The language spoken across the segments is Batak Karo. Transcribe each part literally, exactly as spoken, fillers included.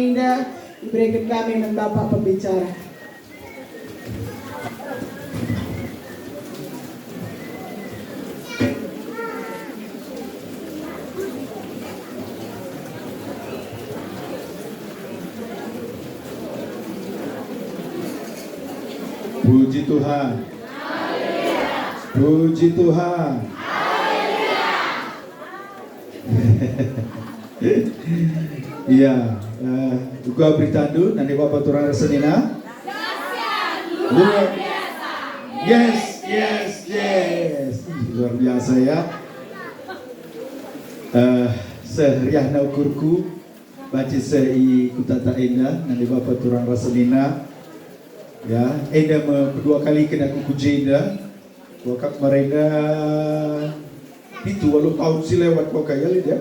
Indah, diberikan kami dengan Bapak pembicara. Puji Tuhan. Puji Tuhan. Iya, eh, uga beritandu, nande bapa turang ras senina. Luar, yes, yes, yes. Ih, luar biasa ya. Eh, seh riahna ukurku, banci seh i kuta ta enda, nande bapa turang ras senina. Ya, enda me pedua kaliken aku ku jenda. Kuakap marenda pitu waluh tahun si lewat kuakap ya, Lid, ya.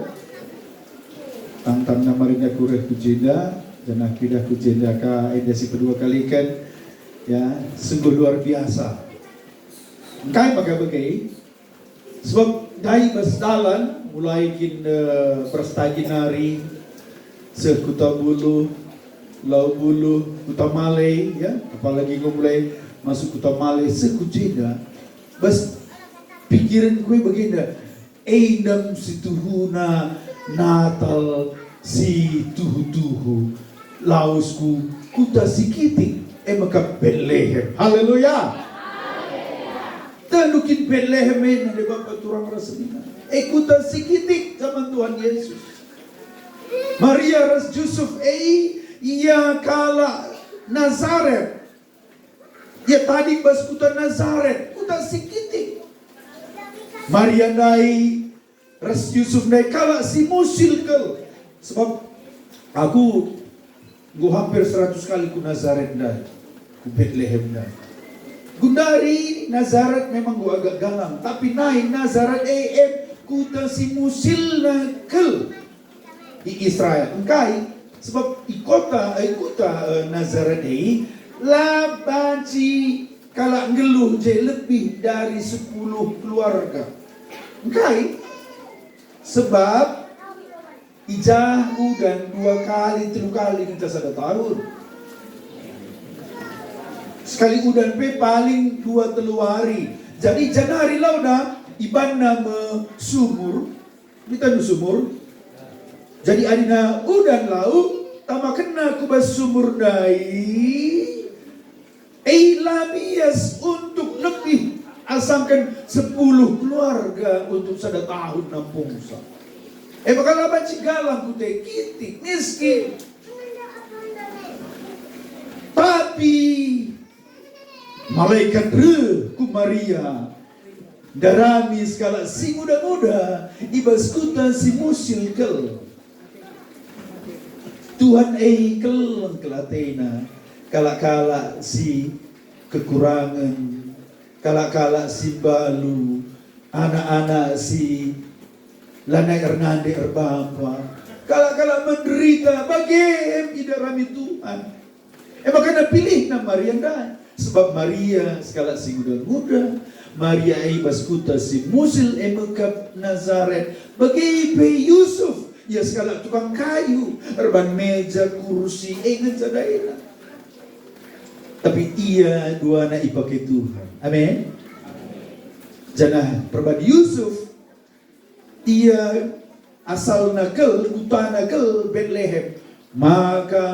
Tangtangna marenda kureh ku jenda, janah pindah ku jenda ka enda si pedua kaliken. Ya, sungguh luar biasa. Engkai maka bage? Sebab ndai bas dalan, mulai kin, eh, Prestagi nari, seh Kuta Buluh, Lau Buluh, Kuta Male, ya, apalagi enggo mulai masuk Kuta Male, seh ku jenda. Bas pikirenku e bagenda, "Enda me situhuna Natal si tuhu-tuhu." Lawes ku kuta si kitik, e maka Betlehem. Haleluya! Tentu kin Betlehem e nande bapa turang ras senina. E kuta si kitik zaman Tuhan Yesus. Maria ras Yusuf e ia kalak Nazaret. Ia tading bas kuta Nazaret, kuta si kitik. Maria ndai ras Yusuf ndai kalak si musil kal. Sebab aku enggo hampir seratus kali ku Nazaret ndai, ku Betlehem ndai. Gundari Nazaret memang enggo agak galang, tapi nai Nazaret e em kuta si musilna kal i Israel. Engkai? Sebab i kota, i kuta, eh, Nazaret e la banci kalak nggeluh je lebih dari sepuluh keluarga. Engkai? Sebab i jah udan dua kali, telu kali ngenca sada tahun. Sekali udan pe paling dua telu wari. Jadi janari launa ibanna me sumur, Kita nu sumur. Jadi adina udan lau, tamakenna ku bas sumur ndai, e la bias untuk lebih asangken sepuluh keluarga untuk sada tahun nampungsa. E maka la banci galang kuta e, kitik, miskin. Tapi malaikat reh ku Maria, ndarami sekalak si nguda-nguda i bas kuta si musil kal. Tuhan e keleng kal atena kalak-kalak si kekurangen, kalak-kalak si mbalu, anak-anak si lanai ernande erbapa, kalak-kalak menderita, bage em idarami Tuhan. E maka pilihna Maria ndai, sebab Maria sekalak si nguda-nguda. Maria e i bas kuta si musil e mekap Nazaret. Bage pe Yusuf, ia sekalak tukang kayu, erban meja, kursi, e ngenca daina. Tapi ia duana ipake Tuhan. Amin. Janah perban Yusuf, ia asalna kal, kutana kal Betlehem. Maka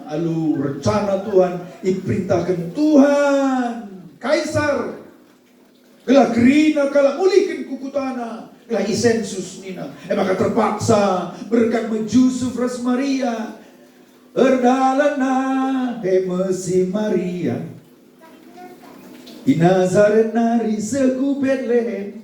alu rencana Tuhan, iperintahken Tuhan Kaisar gelah kerina kalak mulihken ku kutana, gelah isensus nina. E maka terpaksa berkat me Yusuf ras Maria. Erdalanna e me si Maria i Nazaret nari seh ku Betlehem.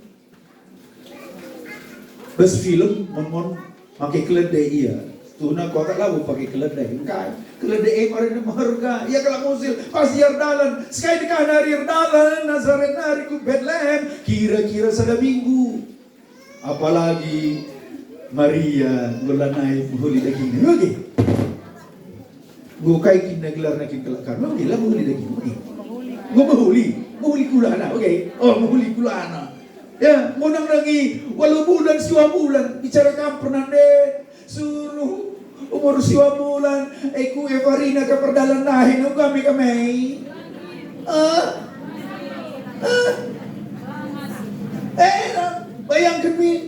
Bas film mon-mon make keledai ia. Tuhuna kuakap labo pake keledai, engkai? Keledai e marina meherga, ia kalak musil, pas ia erdalan, sekai dekah nari erdalan Nazaret nari ku Betlehem, kira-kira sada minggu. Apalagi Maria enggo lanai mehuli dagingna. Oke. Enggo kai kin gelarna kin kalak Karmel, oke, la mehuli daging, oke. Enggo mehuli, mehuli kulana, oke. Oh, mehuli kulana. Ya, enggo nandangi waluh bulan, siwah bulan, bicara kam pernah nde, suruh Umur siwa bulan, e ku Evarina ka perdalan nahe no kami kami. Ah? Ah? Eh, bayangken min.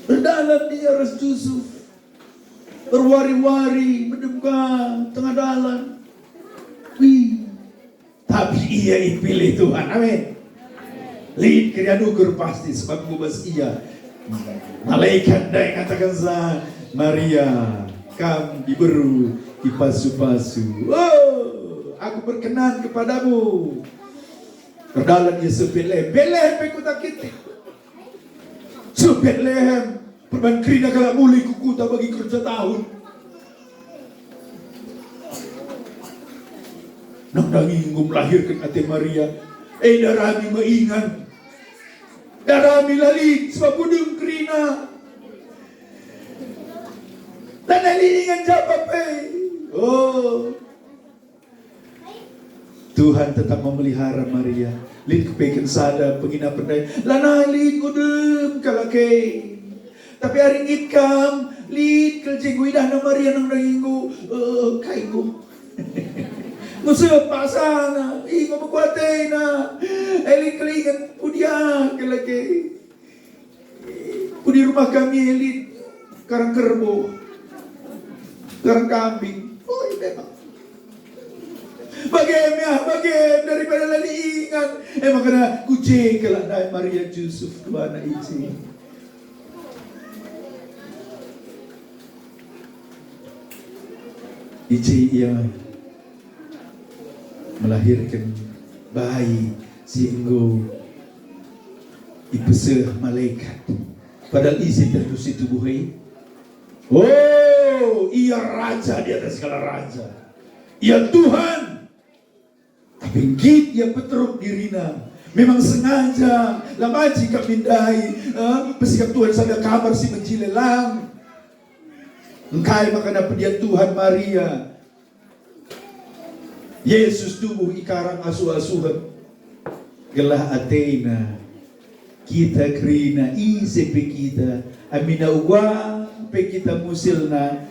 Berdalan ia ras Yusuf. Berwari-wari, medem ka tengah dalan. Wih. Tapi ia ipilih Tuhan. Amin. Lit kerina ukur pasti sebab ku bas ia. Malaikat ndai ngatakenca, "Maria, kam diberu, dipasu-pasu. Oh, aku berkenan kepadamu." Erdalan ia seh Betlehem. Betlehem pe kuta kitik. Seh Betlehem, perban kerina kalak mulih ku kuta bagi kerja tahun. Nandangi enggo melahirken ate Maria, e darami me ingan. Darami la lit, sebab kudem kerina. Lanai lit ingan japa pe. Oh. Tuhan tetap memelihara Maria. Lit kepeken sada penginapen ndai, lanai lit enggo dem kalak e. Tapi ari nggit kam, lit kal je enggo idahna Maria nandangi enggo, eh, kai enggo. Enggo seh paksana, enggo mekuatena. Eh, lit kal ingan, pudi ah kalak e. Pudi rumah kami e lit karang kerbo, karang kambing. Oh, iya memang. Bage me ah, bage daripada la lit ingan. E maka ku je kalak ndai Maria Yusuf dua anak i je. I je ia melahirken bayi si enggo ipeseh malaikat. Padahal ise tentu si tubuh e? Oh, ia raja di atas segala raja. Ia Tuhan. Tapi nggit ia peteruk dirina. Memang sengaja la banci kap min ndai, eh, pesikap Tuhan sada kamar si menjile lang. Engkai maka na pediat Tuhan Maria? Yesus tubuh i karang asuh-asuhen. Gelah atena kita kerina, ise pe kita, amina uga pe kita musilna,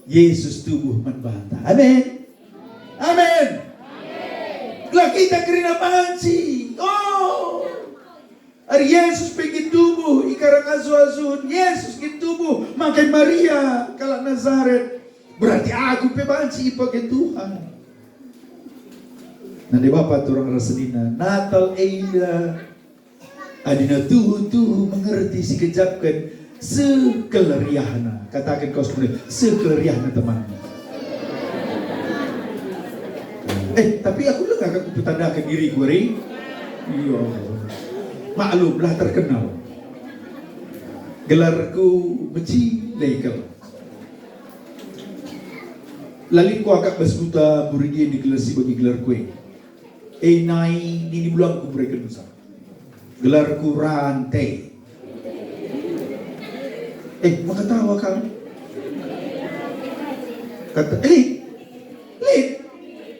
Yesus tubuh man banta. Amin. Amin. Gelah kita kerina banci. Oh. Ari Yesus pe kin tubuh i karang asuh-asuhen, Yesus kin tubuh makai Maria kalak Nazaret, berarti aku pe banci ipake Tuhan. Nande bapa turang ras senina, Natal enda adina tuhu-tuhu mengerti sikejapken seh kal riahna. Kataken kau sebenarnya, seh kal riahna teman. Eh, tapi aku lengah aku petandaken diriku, Ri. Iya. Maklumlah terkenal. Gelarku mecile kal. La lit kuakap bas kuta Burigi e gelar si bagi gelarku e. E nai nini bulangku berekenca. Gelarku Rante. Eh, maka tawa kam? Kata, eh, lit.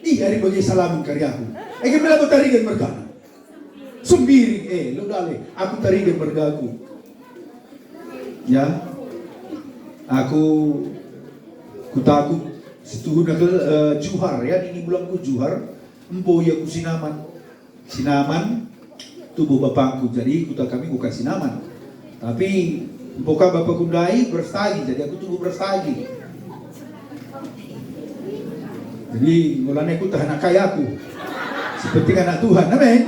Ih, ari bage salamen kari aku. Eh, kami labo tarigan mergana. Sembiring, eh, lo dale, aku tarigan mergaku. Ya. Aku, kutaku, situhuna ke, eh, Juhar, ya, nini bulangku Juhar. Empo ia ku Sinaman. Sinaman, tubuh bapangku. Jadi kuta kami bukan Sinaman. Tapi empo ka bapangku ndai Brastagi, jadi aku tubuh Brastagi. Jadi enggo lanai kutah anak kai aku. Si penting anak Tuhan, amin.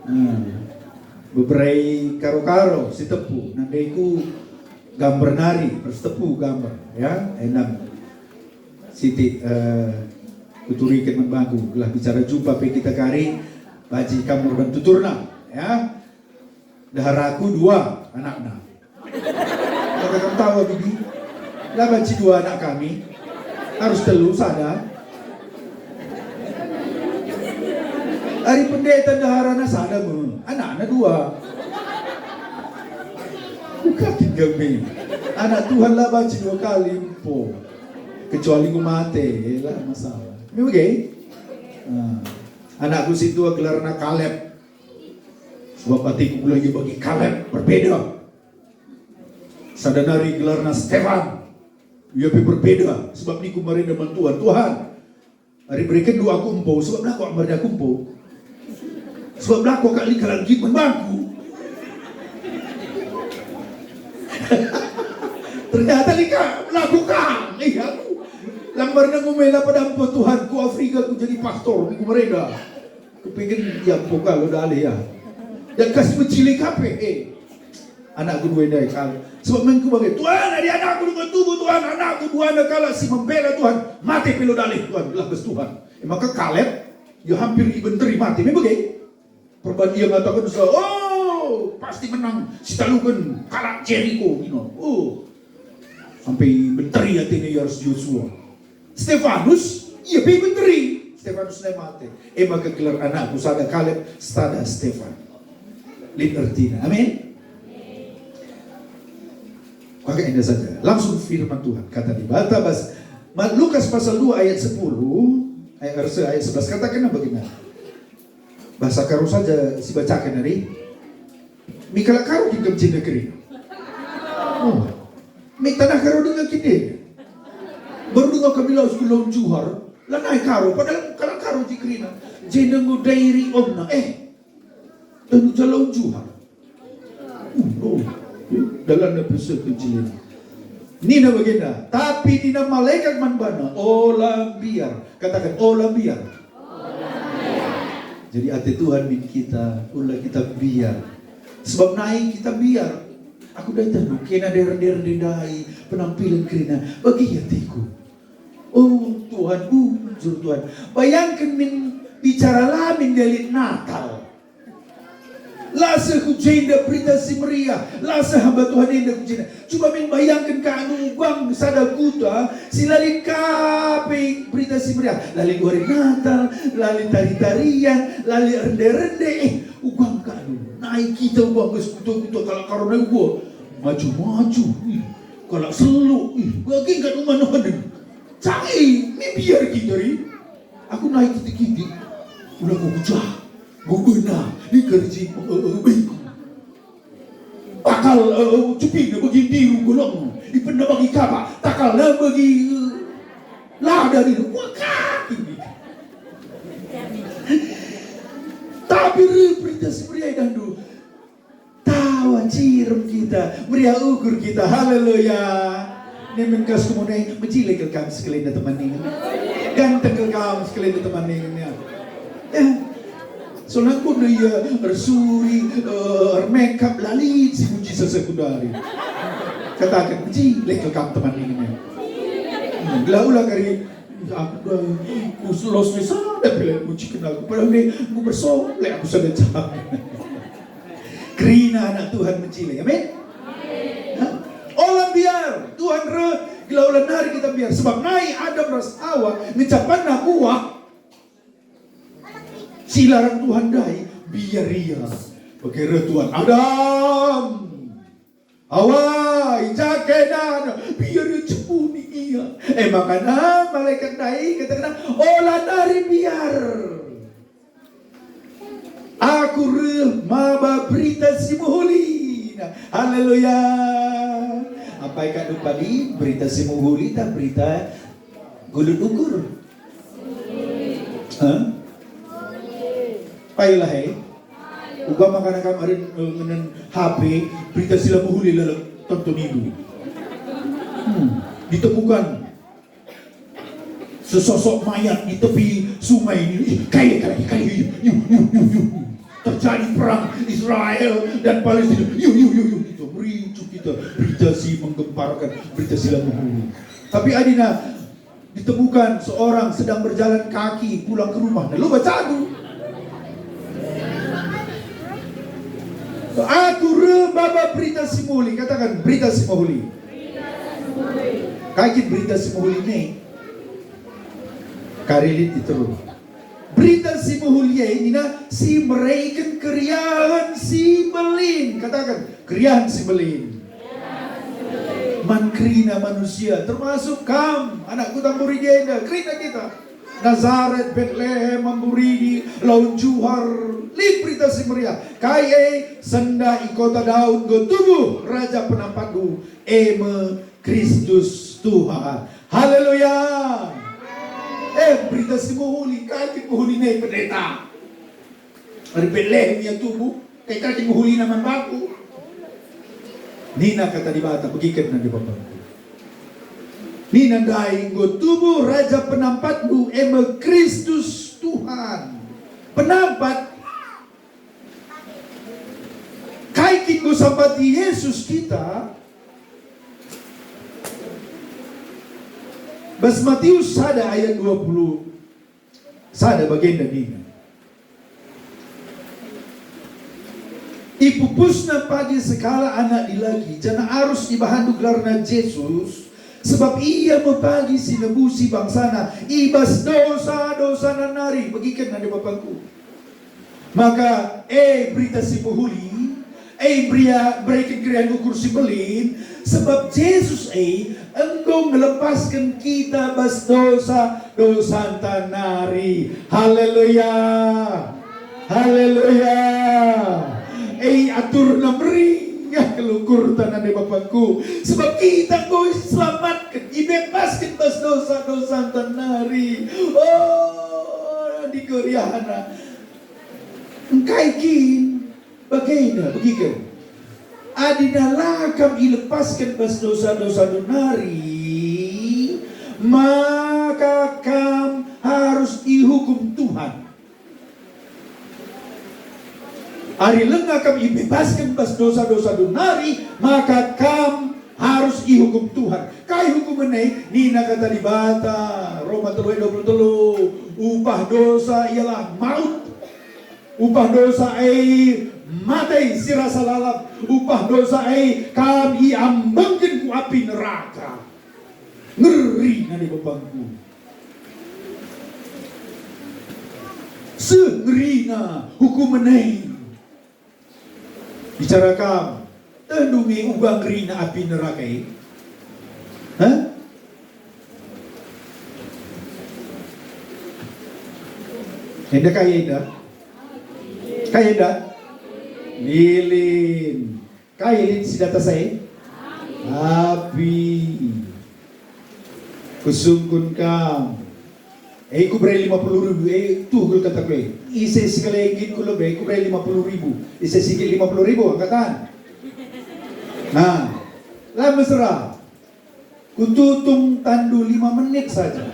Hmm. Beberai karo-karo, Sitepu. Nandeku Gamber nari, Sitepu Gamber, ya, enam. Siti, eh, kuturiken man bangku, gelah bicara jumpa pe kita kari, banci kam ngurban tuturna, ya. Daharaku dua anakna. Maka kam tawa, Bibi? La banci dua anak kami. Harus telu, sada. Ari pendeta daharana sada me, anakna dua. Bukan tiga me. Anak Tuhan la banci dua kali, empo. Kecuali enggo mate, la masalah. Memang, eh? Nah, anakku si tua gelarna Kaleb. Sebab atiku gelah ia bagi Kaleb, berbeda. Sada nari gelarna Stefan. Ia pe berbeda, sebab nina marenda man Tuhan, "Tuhan, ari berekenndu aku empo, sebab la kuakap marenda aku empo. Sebab la kuakap lit kalak nggit man bangku." Ternyata lit ka, la kuakap. Ih, aku lang marenda ngumela pada empo Tuhan, ku Afrika ku jadi pastor, nina marenda. Kupikir, "Ya, empo ka lo dalih ya." Dan kas mecili kape, eh. Anakku dua ndai kal. Sebab mengku bage, "Tuhan, adi anakku denga tubuh, Tuhan, anakku dua ndai kalak si membela Tuhan, mate pe lo dalih, Tuhan, gelah bas Tuhan." E maka Kaleb, ya hampir ibenteri mate, me bage. Perban ia ngataken, "Oh, pasti menang, sitaluken kalak Jeriko," nina. Oh, sampai ibenteri atena ia ras Josua. Stefanus, ia pe menteri. Stefanus nai mate. E maka gelar anakku sada Kaleb, sada Stefan. Lit ertina. Amin. Maka enda saja. Langsung firman Tuhan. Kata Dibata bas Ma- Lukas pasal dua ayat sepuluh, ayat erse ayat sebelas katakenna bagenda. Bahasa Karo saja sibacaken nari. Mi kalak Karo kin kam jenda kerina? Oh. Mi tanah Karo denga kin de? Baru denga kami lawes ku Laun Juhar, lanai Karo, padahal kalak Karo je kerina. Jenda enggo dairi omna, eh. Danu ja Laun Juhar. Uh, oh. Dalanna peseh ke jilin. Nina bagenda, tapi nina malekat man bana, "Ola mbiar." Kataken, "Ola mbiar." Jadi ate Tuhan min kita, ula kita mbiar. Sebab nai kita mbiar. Aku ndai teh kena der-der ndai penampilan kerina. Bagi ateku. Oh Tuhan, bujur Tuhan. Bayangken min bicara la min lit Natal. La seh ku jenda Berita Si Meriah, la seh hamba Tuhan enda ku jenda. Cuba min bayangken ka anu ugang sada kuta si la lit ka pe Berita Si Meriah. La lit wari Natal, la lit tari-tarian, la lit rende-rende. Eh, ugang ka anu. Nai kita ugang bas kuta-kuta kalak Karo nai uga. Maju-maju, ih, kalak seluk, ih, bagi ka anu manonen. Cai, mi mbiar kita ri. Aku nai kitik-kitik. Ula ku kujah. Gubena, ikerji, eh, eh, bengku. Takal, eh, eh, cepina bagi ndiru golong. Ipenna bagi kapak. Takal la bagi, eh, lada ni. Wah, kaki. Tapi reh Berita Si Meriah idahndu. Tawa cirem kita, meriah ukur kita. Haleluya. Nemen kas kumune, mejile kal kam sekalenda teman ningen. Ganteng kal kam sekalenda teman ningen, ya. Ya. Soalnya aku udah ya ersuri, eh, ermakeup, la lit si puji sesa kudari. Kataken, mejile kal kam teman ningen, ya. Hmm, gelah ula kari, aku udah, ku selos ni sada pilihan puji kenal. Padahal ni, ku bersolek aku sada jam. Kerina anak Tuhan mejile, amin? Hah? Ola mbiar, Tuhan reh, gelah ola nari kita mbiar. Sebab nai Adam ras Hawa ngecapanna buah si ilarang Tuhan ndai, mbiar ia. Bage reh Tuhan, "Adam, Hawa, i ja kena?" Mbiar ia, cepuni ia. E maka nai malaikat ndai katakenna, "Ola nari mbiar." Aku reh maba Berita Si Mehuli. Nah, haleluya. Apai kak dupa di Berita Si Mehuli tah berita gulut ukur? Hah? Payolah, he. Uga maka kemarin, eh, ngenen H P, Berita Si La Mehuli lalap tonton itu. Hmm. Ditemukan sesosok mayat di tepi sungai ini. Ih, kai, kai, kai, ih, ih, ih, ih, ih. Terjadi perang Israel dan Palestina. Ih, ih, ih, ih. Itu mericu kita. Berita si menggemparkan, Berita Si La Mehuli. Tapi adina ditemukan seorang sedang berjalan kaki pulang ke rumah. Nah, lu baca aku. Aku reh maba Berita Si Mehuli. Katakan, Berita Si Mehuli. Kai kin Berita Si Mehuli ne? Kari lit i teruh. Berita Si Mehuli e nina si mereken keriahen si mbelin. Katakan, keriahen si mbelin. Man kerina manusia, termasuk kam, anak kutamburi jenda, kerina kita. Nazaret, Betlehem, Amburidi, Laun Juhar, lit Berita Si Meriah. Kai e? Sendah i kota Daud enggo tubuh Raja Penampatndu, e me Kristus Tuhan. Haleluya! Eh, Berita Si Mehuli, kai kin mehuli nai, Pendeta? Ari Betlehem ia tubuh, kai kari mehulina man bangku? Nina Kata Dibata, begiken nande bapangku. Nina ndai, enggo tubuh Raja Penampatndu, e me Kristus Tuhan. Penampat, kai kin enggo sambati Yesus kita? Bas Matius sada ayat dua puluh sada bagenda nina, "Ipupusna pagi sekalak anak dilaki, janah arus ibahanNdu gelarna Jesus, sebab ia me pagi si nebusi bangsaNa i bas dosa-dosana nari." Begiken nande bapangku. Maka, e Berita Si Mehuli, e bria-, bereken keriahen ukur si mbelin, sebab Jesus e enggo ngelepasken kita bas dosa-dosanta nari. Haleluya! Haleluya! E aturna meriah kal ukurta nande bapangku, sebab kita enggo iselamatken, ibebasken bas dosa-dosanta nari. Oh, adi keriahna! Engkai kin bagenda, begiken? Adi la kam ilepasken bas dosa-dosandu nari, maka kam harus ihukum Tuhan. Adi langa kam ibebasken bas dosa-dosandu nari, maka kam harus ihukum Tuhan. Kai hukumen e? Nina Kata Dibata, Roma telu ayat dua puluh telu, "Upah dosa ialah maut. Upah dosa e mate si rasa lalap. Upah dosa e kam iambengken ku api neraka." Ngeri nande bapangku. Seh ngerina hukumen e. Bicara kam, tehndu nge uga ngerina api neraka e? Hah? Enda kai enda? Kai enda? Lilin. Kai lit si datas e? Api. Kusungkun kam. E, kubere lima puluh ribu, e, tuh kal kataku e. Ise si kale nggit ku lebe, kubere lima puluh ribu. Ise si nggit lima puluh ribu, angkatan. Nah, la mesera. Kututung tanndu lima menit saja.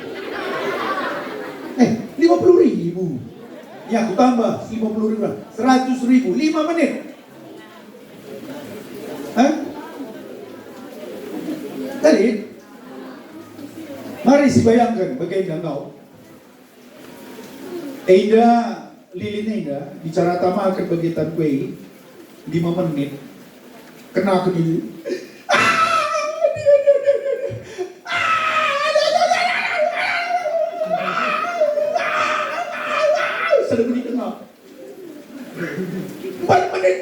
Eh, lima puluh ribu. Ya, kutambah lima puluh ribu lah. Seratus ribu, lima menit. Hah? Tadi? Mari sibayangken, bagenda enggo. Enda, lilin enda, bicara tamaken bage tanku e, lima menit, kena ke dulu. Sada menit kena. Empat menit.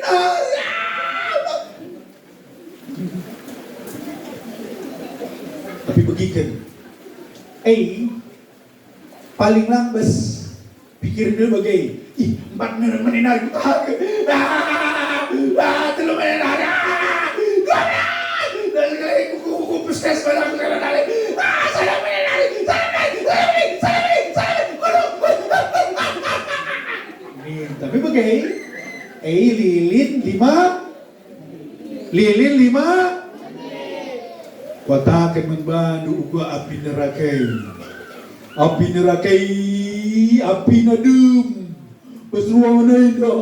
Tapi begiken. Eh, paling lambes pikirna bage, "Ih, empat menit nari kutahan. Ah, ah, telu menit nari. Ah, dua menit. Dan sekali ku, ku, ku, puskesmas aku kena nari. Ah, sada menit nari. Sada menit, sada menit, sada menit, sada menit. Waduh, waduh." Nih, tapi bage, eh, lilin lima Lilin lima. Kuataken man bandu uga api neraka e. Api neraka e, apina dem. Bas ruangen enda.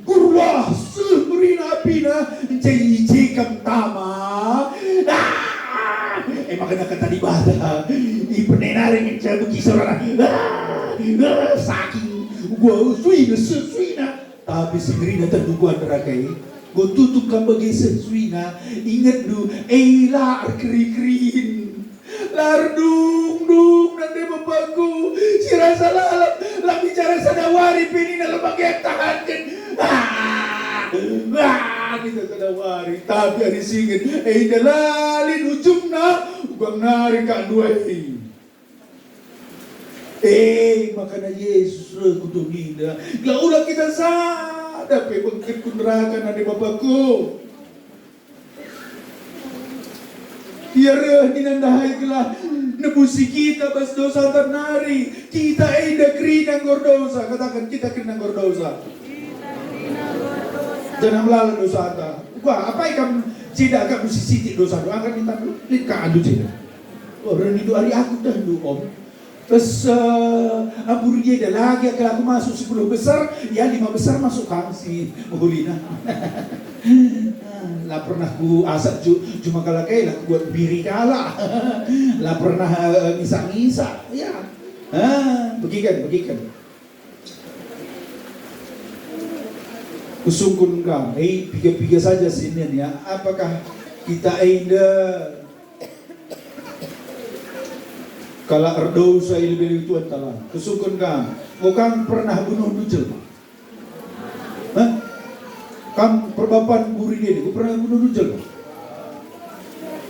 Kurwah seh merina apina, enca i je kam tama. Ah! E maka nina Kata Dibata, i pene nari ngenca begi sorana. Ah! Ah! Saking uga suina, seh suina. Tapi si ngerina tentu kuat neraka e. Enggo tutuk kam bage seh suina. Ingetndu, e la erkeri-kerin. La erdungdung nande bapangku. Si rasa lalap, la bicara sada wari pe nina la bage tahanken. Ah, ah, kita sada wari. Tapi adi si inget, e indah lalin ujungna, uga nari kak nduai. E, makana Jesus reh ku doni enda, gelah ula kita sada pe bengket ku neraka nande Bapangku. Ia reh nina ndai gelah nebusi kita bas dosanta nari. Kita enda kerina enggo erdosa. Kataken, kita kerina enggo erdosa. Janah melala dosanta. Wah, apai kam ceda kam sisitik dosandu? Angkat nintandu, lit ka andu ceda. Oh, reh nindu ari aku tehndu, Om. Terus, eh, ampuri dia dah lagi, kalau aku masuk sepuluh besar, ya lima besar masuk kam si mehulina. La pernah ku asak ju, cuma kalau kayak la ku buat biri kalak. La pernah, eh, ngisak-ngisak, ya. Ah, begiken, begiken. Kusungkun kam, hei, piga-piga saja sinin, ya. Apakah kita enda kalak erdosa i lebe-lebe Tuhan Talang? Kusungkun kam, enggo kam pernah bunuhndu jelma? Hah? Kam perbapan buri dede, enggo pernah bunuhndu jelma?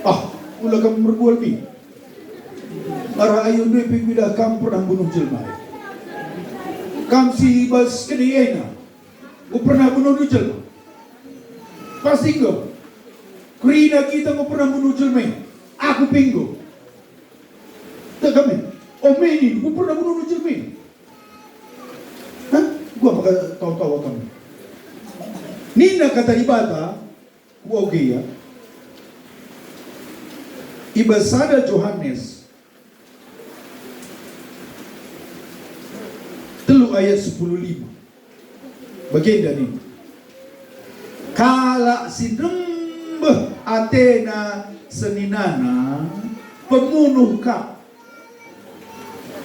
Ah, ula kam merbual mi. Arah ayundu pe kuidah kam pernah bunuh jelma. Kam si bas kene ena, enggo pernah bunuh jelma? Pasti enggo. Kerina kita enggo pernah bunuh jelma. Aku pe enggo. Tek kami. Omeni, enggo pernah bunuh jelma. Hah? Gua maka tahu-tahu kamu. Nina kata Dibata, Oge ya. I bas sada Johanes telu ayat sepuluh lima. Bagenda nina, "Kalak si nembeh atena seninana, pemunuh kap."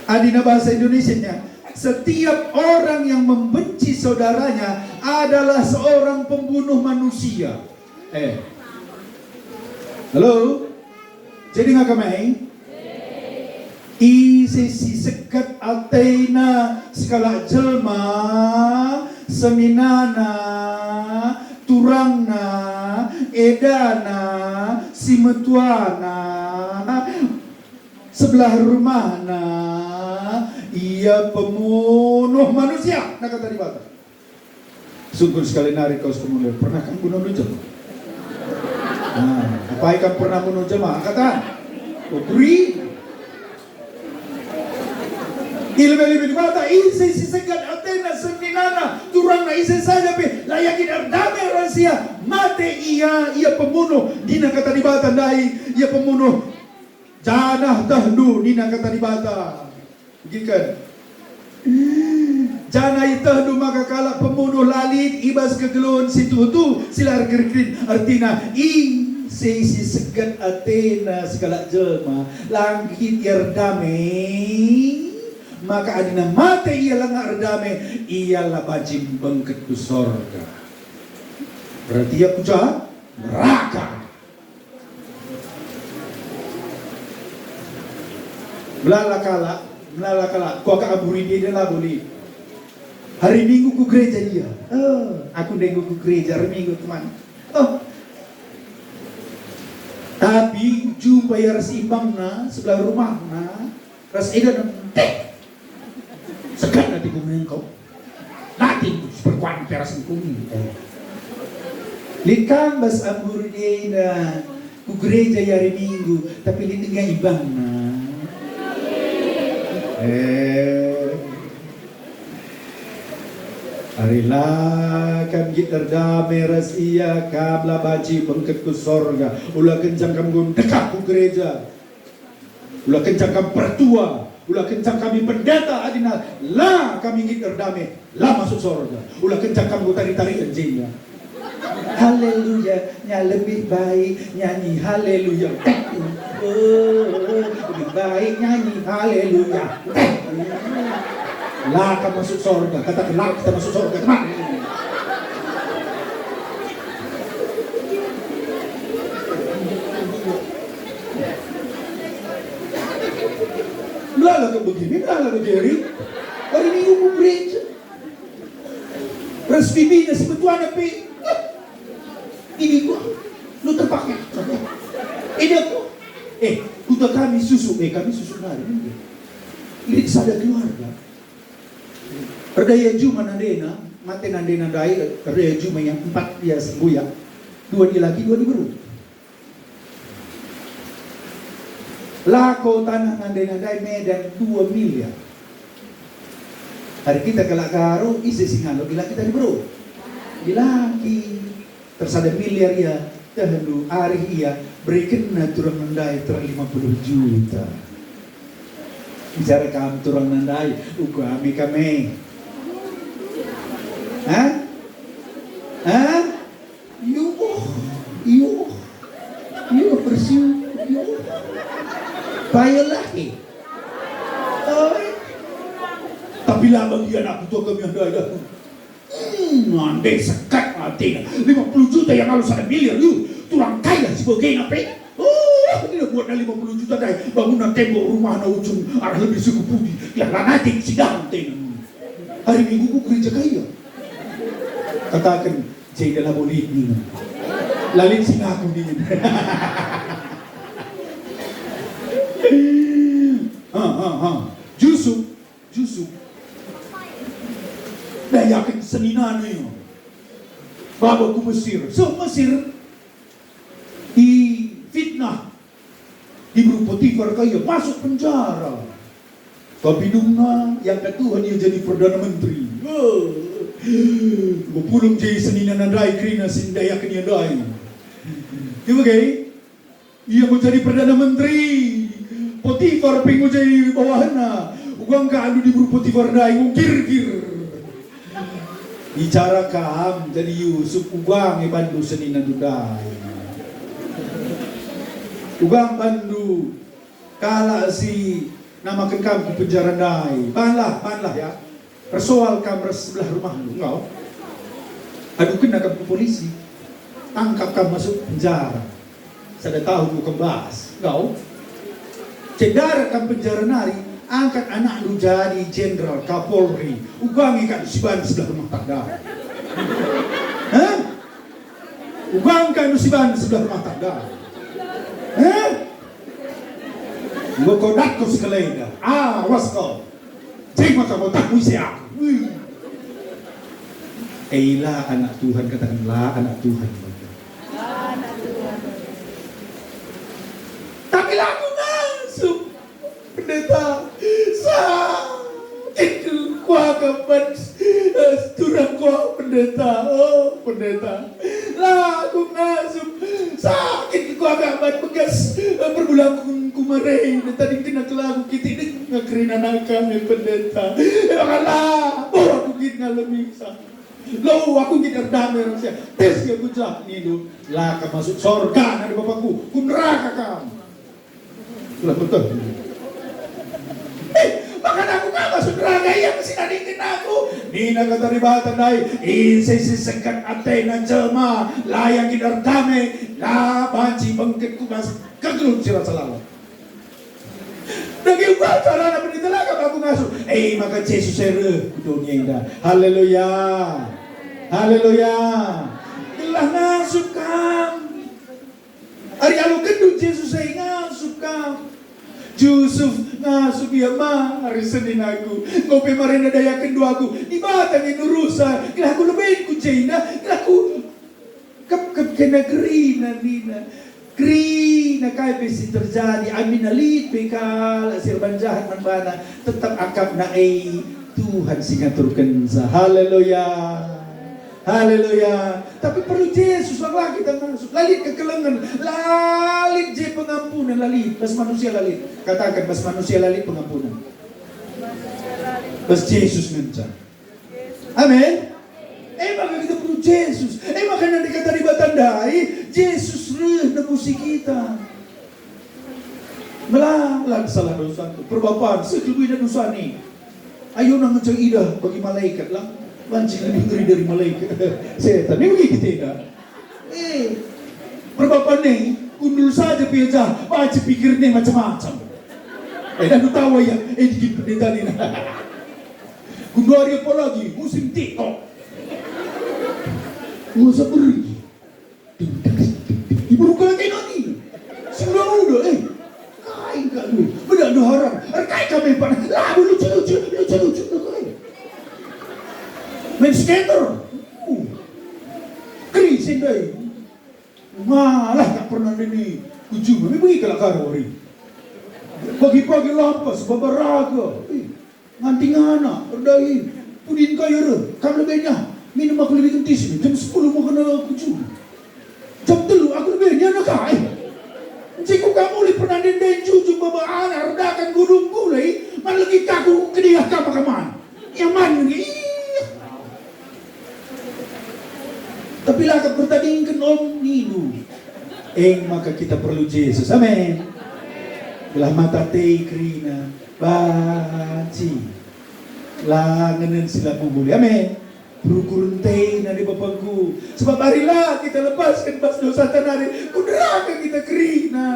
Adina bahasa Indonesianya, setiap orang yang membenci saudaranya adalah seorang pembunuh manusia. Eh. Halo? Jadi nggak kemai? Ise si sekat atena sekalak jelma, seninana, turangna, edana, si metuana, sebelah rumahna, ia pemunuh manusia, nina kata Dibata. Sungkun sekali nari kau sepemunuh, pernah kam bunuh jelma? Nah, apai kam pernah bunuh jelma? Angkat tangan. Ukuri. Ilebe-lebe Dibata, ise si segat atena seninana, turangna ise saja pe, la ia nggit erdame ras ia, mate ia, ia pemunuh, nina kata Dibata ndai, ia pemunuh. Janah tehndu, nina kata Dibata. Begiken. Janah itehndu maka kalak pemunuh la lit i bas kegeluhen si tuhu-tuhu, si la erkeri-kerin. Ertina, ise si segat atena sekalak jelma, la nggit ia erdame, maka adina mate ia langa erdame, ia la banci bengket ku sorga. Berarti ia ku ja? Neraka. Melala kalak, melala kalak. Kuakap abu rindu enda labo lit. Hari Minggu ku gereja ia. Oh, aku ndai enggo ku gereja hari Minggu, teman. Oh. Tapi jumpa ia ras imbangna sebelah rumahna. Ras eda nem, teh. Segan atiku nengkau. Nanti perkuan perasangku. Eh. Lit kam bas abu rindu enda ku gereja i hari Minggu, tapi lit denga imbangna. Eh. Ari la kam nggit erdame ras ia, kam la banci bengket ku sorga. Ula kenca kam enggo ndekah ku gereja. Ula kenca kam pertua, ula kenca kami pendeta adina la kami nggit erdame, la masuk sorga. Ula kenca kam tari-tari enjingga. Haleluya, nya lebih baik nyanyi haleluya. Oh, lebih baik nyanyi haleluya. La kam masuk sorga, kataken la kita masuk sorga, teman. Melala kau begini, melala kau Jerry. Hari Minggu ku gereja. Ras bibina si metuana pe. Ini gua, lu terpakai. Ini aku. Eh, kuta kami susu, eh, kami susu nari. Lit sada keluarga. Erdaya juma nandena, mate nandena ndai, erdaya juma yang empat dia sembuyak. Dua dilaki, dua diberu. Lako tanah nandena ndai Medan dua miliar. Ari kita kalak Garo, ise si ngalo dilaki tadi beru? Dilaki. Tersada miliar ia, tehendu arih ia, berekenna turang ndai terang lima puluh juta. Bicara kam turang ndai, uga me kame. Hah? Hah? Yuh, yuh, yuh, bersiup, yuh. Payolah, eh. Oi. Tapi la bagian aku tuh kami ada, ada. Hmm, ngande sekat atina. Lima puluh juta yang alu sada miliar, yuh. Turang kai lah si bagena pe. Oh, dia buatna lima puluh juta dai. Bangunna tembok rumahna ujung arah lebih suku pudi. Ya, la nating sidahan tena. Hari Minggu ku gereja kai ya? Kataken, Jenda labo lit nina. La lit si ngaku nina. Ha, ha, ha. Jusup, Jusup. Dayaken seninana. Baba ku Mesir. So Mesir. Difitnah. Diberu Potifar ka ia masuk penjara. Tapi dungna iangkat Tuhan ia jadi Perdana Menteri. Oh. Enggo pulung je senina ndai kerina si ndayaken ia ndai. Ibegai, ia enggo jadi Perdana Menteri. Potifar pe enggo jadi bawahenna. Uga ka alu diberu Potifar ndai enggo girgir. Bicara kam jadi Yusup, uga nge bandu seninandu ndai. Uga bandu kalak si namaken kam ku penjara ndai. Banlah, banlah ya. Ersoal kam ras sebelah rumahndu, enggo. Adukenna kam ku polisi. Tangkap kam masuk penjara. Sada tahun enggo kembas, enggo. Cendara kam penjara nari, angkat anakndu jadi Jenderal Kapolri, uga nge kap siban sebelah rumah tangga. Hah? Uga nge kap siban sebelah rumah tangga. Hah? Enggo kodatku sekalenda. Awas kau. Cek maka botak musi aku. Wih. Eh, la anak Tuhan, katakan, "La anak Tuhan." Tapi la aku ngasup, Pendeta. Sakit kuakap ban, eh, turang kuakap, Pendeta. Oh, Pendeta. La aku ngasup, sakit kuakap ban bekas, eh, perbulanku ku mare, tadingkenna kelaku kitik denga kerina naka me Pendeta. E maka la, oh, aku git ngalemi sa. Lo, aku git erdame ras ia. Tes ia ku jah nindu, la kam masuk sorga nari Bapakku, ku neraka kam. Lah betul. Eh, bahkan aku ngaba sudara ia mesti nadingken aku. Nina kata Dibata ndai, ise si sengket atena jelma, la ia nggit erdame, la banci bengket ku bas kegeluhen si rasa lalap. Dage uga carana pendeta la kam aku ngasup. Eh, maka Jesus e reh ku doni enda. Haleluya. Haleluya. Gelah ngasup kam. Ari alokenndu Jesus e ngasup kam. Jusup ngasup ia mari seninaku. Enggo pe marenda dayakenndu aku. Dibata nge nurusa. Gelah aku leben ku jenda. Gelah aku kepkep kena kerina nina. Kerina kai pe si terjadi. Aminna lit pe kalak si erban jahat man bana. Tetap akapna e Tuhan si ngaturkenca. Haleluya. Haleluya. Tapi perlu Jesus, lang la kita ngasup. La lit kekelengen, la lit je pengampunen, la lit. Bas manusia la lit. Kataken, bas manusia la lit pengampunen. Bas Jesus ngenca. Amin. E maka kita perlu Jesus. E maka nande kata Dibata ndai, Jesus reh nebusi kita. Melalang salah dosa tu. Perbapan, sekeluina dosa ni. Ayo nang ngeceng idah bagi malaikat lah. Banci lebih ngeri dari malaikat. Setan ni bagi kita idah. Eh, perbapan ni, gundul saja pia jah, banci pikir ni macam-macam. Eh, dah tahu ya, eh, dikit pendeta ni. Gundul hari apa lagi? Musim TikTok. Masa pergi. Ibu ruka lagi nani. Si muda-muda, eh. Kai engka dua. Bedak dua orang. Erkai kami pan. Labu Center. Uh. Keri sendai. Malah tak pernah nini kujuma. Memang kalak karo ari. Pagi-pagi lampas, babaraga. Ih, nganti ngana, erdai. Pudin kaya reh, kam lebe nya. Minum aku lebe kentis, jam sepuluh mau kena kujuma. Jam telu aku lebe nya anak ai. Ciku kamu li pernah nende jujung baba anak, erdakan gudung gulai, man legi kaku kediah kama kaman. Ia man nge, ih. Tapi la kap bertadingken om nindu. Eng maka kita perlu Jesus. Amin. Gelah mata tei kerina. Banci. La ngenen si la mehuli. Amin. Perukuren tei nari bapangku. Sebab ari la kita lepasken bas dosa nari. Ku neraka kita kerina.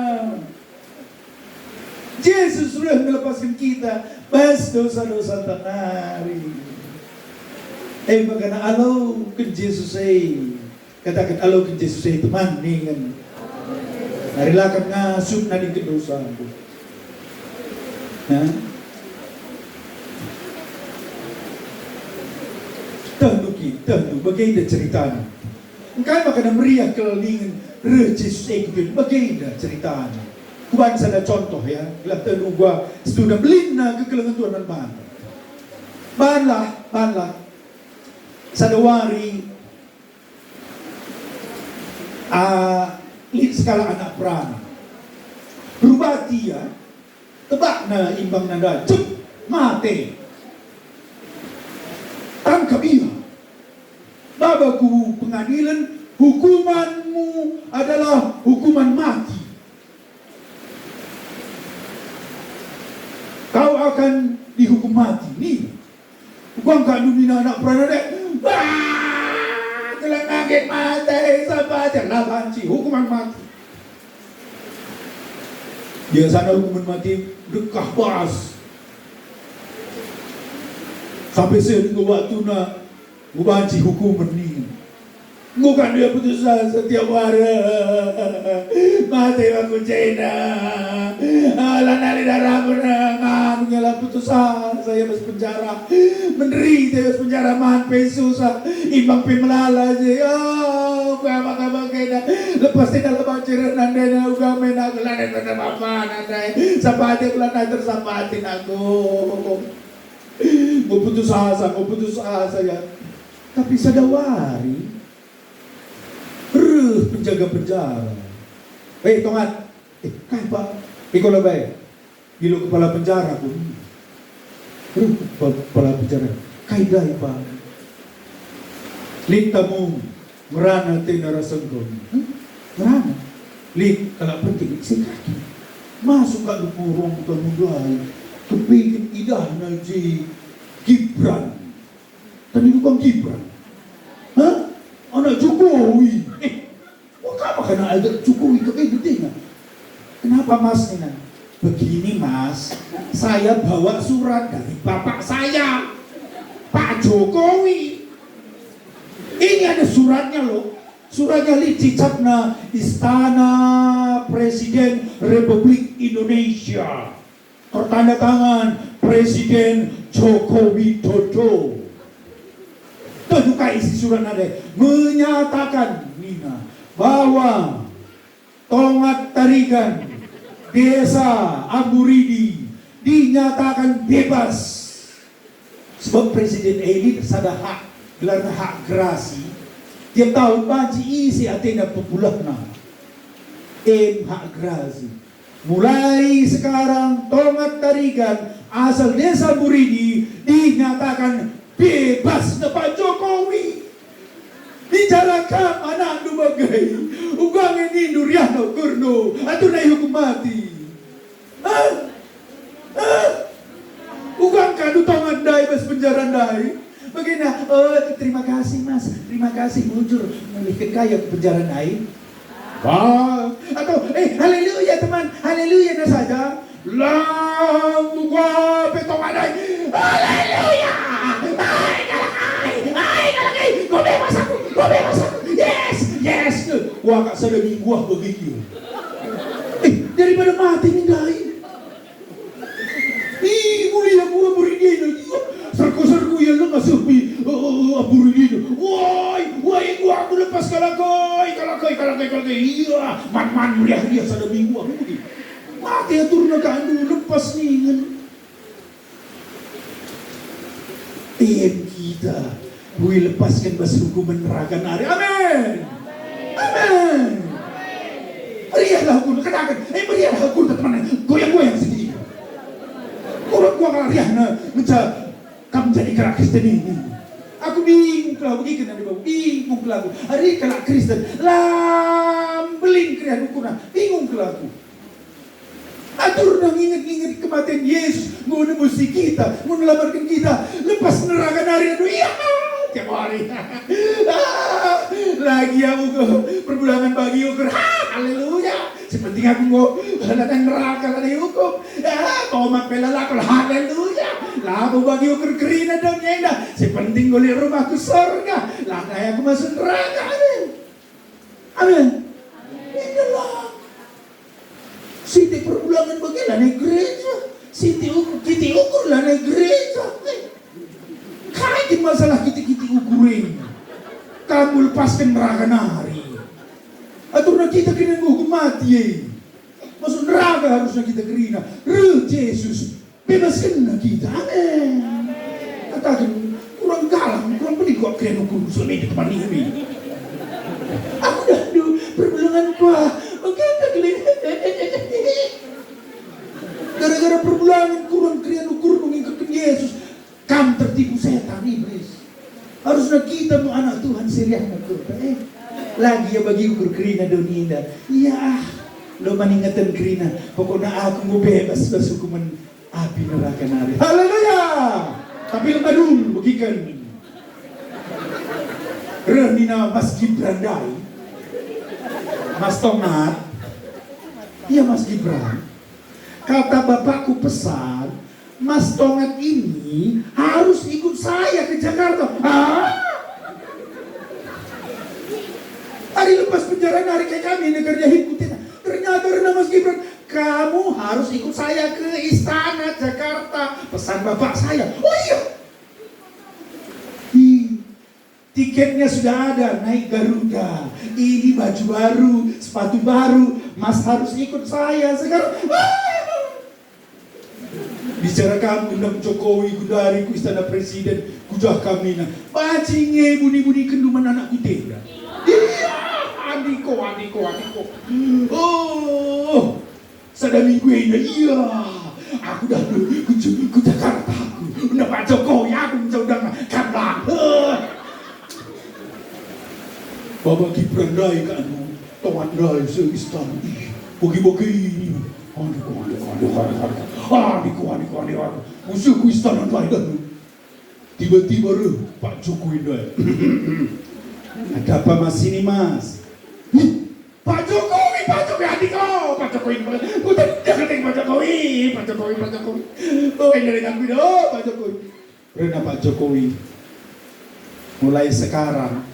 Jesus reh ngelepasken kita bas dosa-dosa nari. Eh, makana aloken Jesus e. Kataken, "Aloken Jesus e, teman," ningen. Ari la kam ngasup nadingken dosa. Nah. Tehndu kin, tehndu, bagenda ceritana. Engkai maka meriah kal ningen reh Jesus e ku Bibel? Bagenda ceritana. Kubahan sada contoh ya, gelah tehndu uga situhuna belinna kekelengen Tuhan man banta. Banlah, banlah. Sada wari, ah, lit sekalak anak perana. Rubati ya, tebakna imbangna ndai, cep, mate. Tangkap ia. Baba ku pengadilen, hukumanmu adalah hukuman mati. Kau akan dihukum mati. Nih, uga ka nina anak perana e. Wah, gelah nangkit mate, sabar, la banci, hukuman mati. Biasana hukuman mati dekah bas. Sampai seh enggo waktuna, enggo banci hukumen ningen. Enggo kan ia putus asa tiap wari. Mate aku cina. Alah, nari darah pernah nganu, ngela putus asa ia bas penjara. Menderita ia bas penjara, man pe susah. Imbang pe melala je. Oh, kama-kama kena. Lepas tidak lepas cerah nandai na uga mena gelana kena bapa nandai. Sampati aku lanai tersampati aku. Enggo putus asa, enggo putus asa ya. Tapi sada wari, reh penjaga penjara. "Eh, tongat." "Eh, kai, Pak?" "Iko lebe." Ilo kepala penjara ku. Reh kepa-, kepala penjara. "Kai ndai, Pak?" "Lit tamu ngerana atena ras enggo." "Hah? Ngerana?" "Lit kalak penting, ise kaki. Masuk kak ku ruang tamu ndai. Kepingin idahna je Gibran." Tadi tukang Gibran. Hah? Anak Jokowi. Eh, wah, kama kena anak Jokowi ke gedenya? "Kenapa, Mas?" nina. "Begini, Mas, saya bawa surat dari bapak saya, Pak Jokowi. Ini ada suratnya, loh. Suratnya lit cicapna Istana Presiden Republik Indonesia. Tertanda tangan Presiden Joko Widodo." Tuh juga isi surat nade menyatakan nina bahwa Tongat Tarigan, Desa Amburidi, dinyatakan bebas. Sebab Presiden e lit sada hak, gelarna hak gerasi. Tiap tahun banci isi atena pepulehna. Em hak gerasi. Mulai sekarang, Tongat Tarigan asal Desa Buridi dinyatakan bebas nge Pak Jokowi. Bicara kam anakndu bage, uga nge nindu riahna ukurndu, aturna ihukum mati. Hah? Hah? Uga ngkandu tongan ndai bas penjara ndai? Bagenda, "Oh, terima kasih, Mas. Terima kasih, bujur. Mulihken kai aku penjara ndai?" Wah, atau, "Eh, haleluya, teman. Haleluya, na saja." Lang buka pe tongan ndai. "Haleluya! Hai, kalak ai! Hai, kalak ai! Kau bebas aku! Kau bebas aku! Yes! Yes!" Wah, kak sada minggu ah begitu. Eh, daripada mati ni ndai. Ih, mulia gua murid dia, dia. Serku-serku ia lengah sepi. Oh, Oh, ampun, dia. Woi, woi, gua aku lepas kalak oi, kalak oi, kalak oi, kalak oi. Iya, man-man meriah-riah sada minggu aku pergi. Mate aturna kandu lepas ningen. Em kita, bui lepasken bas hukumen neraka nari. Amin. Amin. Meriahlah ukur, kataken, eh, meriahlah ukur, teman. Goyang-goyang sedikit. Kurang gua riahna ngeja kam jadi kalak Kristen ini. Aku bingung kelaku, iken adi bau, bingung kelaku. Ari kalak Kristen, la mbelin keriahen ukurna, bingung kelaku. Aturna nginget-nginget kematen Yesus, enggo nebusi kita, enggo nelamatken kita, lepas neraka nari, aduh, iya, tiap hari. Ah, lagi ya, ukur, perbulangan bagi ukur, ha, haleluya. Si penting aku enggo la nang neraka, la diukum. Ah, tomat pe la lako, haleluya. Labo bagi ukur kerina doni enda. Si penting enggo lit rumahku sorga. Lanai aku masuk neraka. Amin. Amin. Inilah. Sitik perbulangan bagi lanai gereja. Sitik ukur, kitik ukur lanai gereja. Eh. Kai kin masalah kitik-kitik ukur e? Kam lepasken neraka nari. Aturna kita kena ngukum mati e. Masuk neraka harusna kita kerina. Reh Jesus, bebaskenna kita. Amin. Kataken, kurang galang, kurang pedih kok keren ukur suami di tempat ini. Aku dah, aduh, perbulangan kuah. Oke, tak keliling. Gara-gara perbulangan kurang keren ukur mengikutkan Yesus. Kam tertipu setan, iblis. Harusna kita mu anak Tuhan si riahna kota, eh. Lagi ya bagi ukur kerina doni enda. Iya, ah, lo man ingeten kerina. Pokokna aku enggo bebas bas hukumen api neraka nari. Haleluya! Tapi lem badung, begiken. Reh nina Mas Gibran ndai. Mas Tongat. Iya, Mas Gibran. Kata bapakku pesan, Mas Tongat ini harus ikut saya ke Jakarta. Hah? Hari lepas penjara nari kayak kami negara jahit kutina. Ternyata rena Mas Gibran, kamu harus ikut saya ke istana Jakarta. Pesan bapak saya. Oh iya. Ih, tiketnya sudah ada, naik Garuda. Ini baju baru, sepatu baru. Mas harus ikut saya sekarang. Ah! Bicara kam undang Jokowi, gundari ku istana presiden, kujah kam nina, "Banci nge buni-buni kenduman anak kutenda." Iya, andiko, andiko, andiko. Oh, sada minggu enda, iya. Aku dah ku, ku, ku Jakarta aku. Undang Pak Jokowi, aku mencaudang kam lah. Baba Gibran ndai ka anu, Tongat ndai seh istana. Ih, bagi-bagi ini. Aduh, aduh, aduh, aduh, aduh. Aduh, aduh, aduh, aduh. Musuhku istana ndai dah. Tiba-tiba reh Pak Jokowi ndai. Ada apa Mas ini, Mas? Ih, Pak Jokowi, Pak Jokowi, adik, oh, Pak Jokowi. Udah, dia kata Pak Jokowi, Pak Jokowi, Pak Jokowi. Oh, ini dengan video, Pak Jokowi. Rena Pak Jokowi. Mulai sekarang,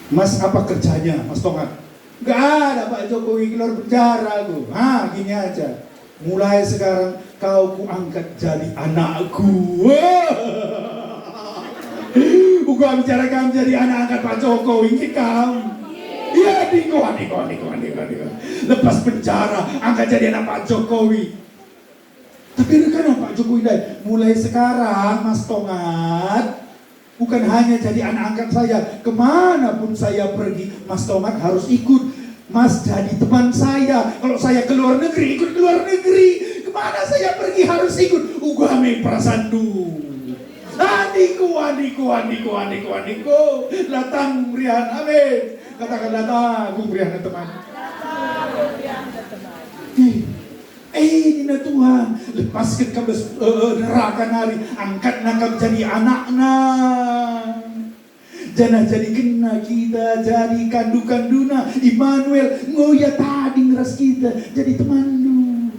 Mas, apa kerjanya, Mas Tongat? Gak ada, Pak Jokowi, keluar penjara aku. Ha, gini aja. Mulai sekarang kau kuangkat jadi anakku. Uga bicara kam jadi anak angkat Pak Jokowi, nggih kam? Iya, andiko, andiko, andiko, andiko, andiko. Lepas penjara, angkat jadi anak Pak Jokowi. Tapi reh ka Pak Jokowi ndai, mulai sekarang, Mas Tongat, bukan hanya jadi anak angkat saya, kemana pun saya pergi, Mas Tongat harus ikut. Mas jadi teman saya. Kalau saya ke luar negeri, ikut ke luar negeri. Kemana saya pergi, harus ikut. Uga me perasanndu. Andiko, andiko, andiko, andiko, andiko. La tanggung meriahna, amin. Katakan, "La tanggung meriahna, teman." Eh, Eh, nina Tuhan, lepasken kam bas, eh, neraka nari, angkatna kam jadi anakna. Janah jadikenna kita jadi kandu-kanduna, Immanuel, enggo ia tading ras kita, jadi temanndu.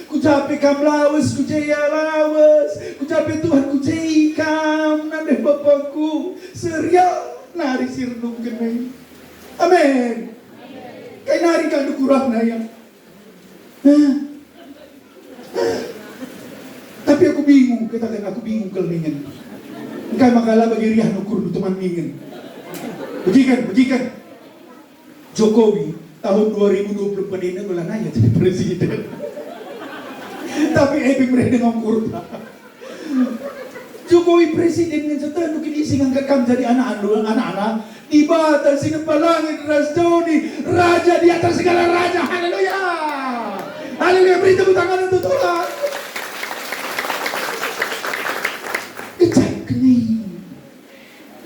Kujape kam lawes, kujea lawes, kujape Tuhan, kujei kam, nandeh Bapakku, serial nari si renungken e. Amin. Kai nari kandu kurangna, ya? Hah? Tapi aku bingung, kataken aku bingung kal ningen. Engka Maka la bagi riah nukurndu teman ningen. Begiken, begiken. Jokowi tahun dua ribu dua puluh empat ini enggo lanai jadi presiden. Tapi Ebi mereh dengan kurta. Jokowi presiden ngenca tentu kin isi ngangkat kam jadi anak-anak, anak-anak Dibata si nempa langit ras doni, Raja di atas segala raja. Haleluya. Haleluya, beri tepuk tangan untuk Tuhan. Kecap kening.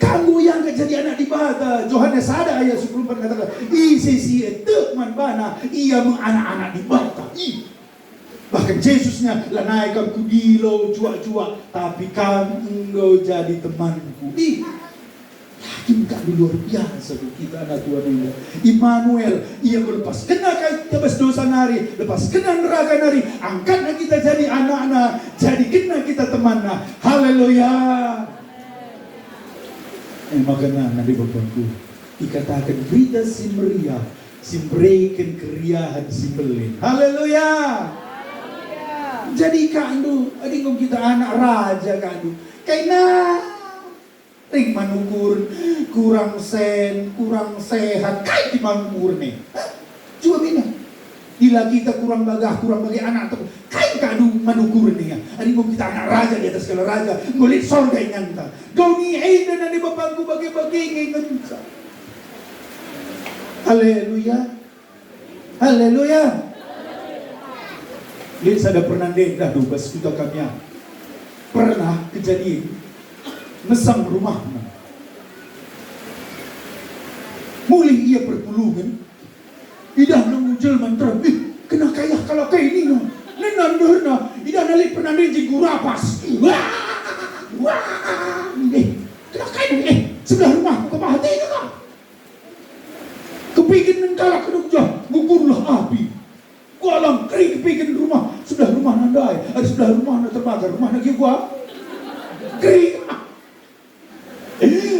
Kamu yang jadi anak Dibata. Johanes sada ayat sepuluh empat katakan, ise si etek man bana, ia me anak-anak Dibata. Ih. Bahkan Jesusnya, lanai kam kudilo juak-juak, tapi kam enggo jadi temanku. Ih, yakin kak luar biasa tuh kita anak Tuhan ini. Immanuel, ia melepaskenna kai tebas dosa nari, lepaskenna neraka nari, angkatna kita jadi anakna, jadikenna kita temanna. Haleluya. Eh, makana nande bapangku, ikataken berita si meriah, si mereken keriahan si mbelin. Haleluya. Jadi kakndu, adi enggo kita anak raja kakndu, kaina ring manukur, kurang sen, kurang sehat, kai di manukur nih? Hah? Cuba mina. Ila kita kurang bagah, kurang bage anak, kai kadu manukur nih ya? Adi enggo kita anak raja di atas segala raja, enggo lit sorga inganta. Doni enda nande bapangku bage-bage nge ngenca. Haleluya. Haleluya. Lit sada pernanden dah du bas kuta kami ah. Pernah kejadian mesang rumahna. Mulih ia perpulungen, idahna jelma nterem, ih, kena kayah kalak kai nina. Nena ndeherna, idahna lit pernanden jingku rapas. Wah! Wah! Eh, kena kai, eh, sebelah rumahku kemah ateNa kah? Kepeken nengkalak kedokja, ngukurlah api. Kualang keri kepeken rumah, sebelah rumahna ndai, adi sebelah rumahna terbakar, rumahna gia kuah. Keri.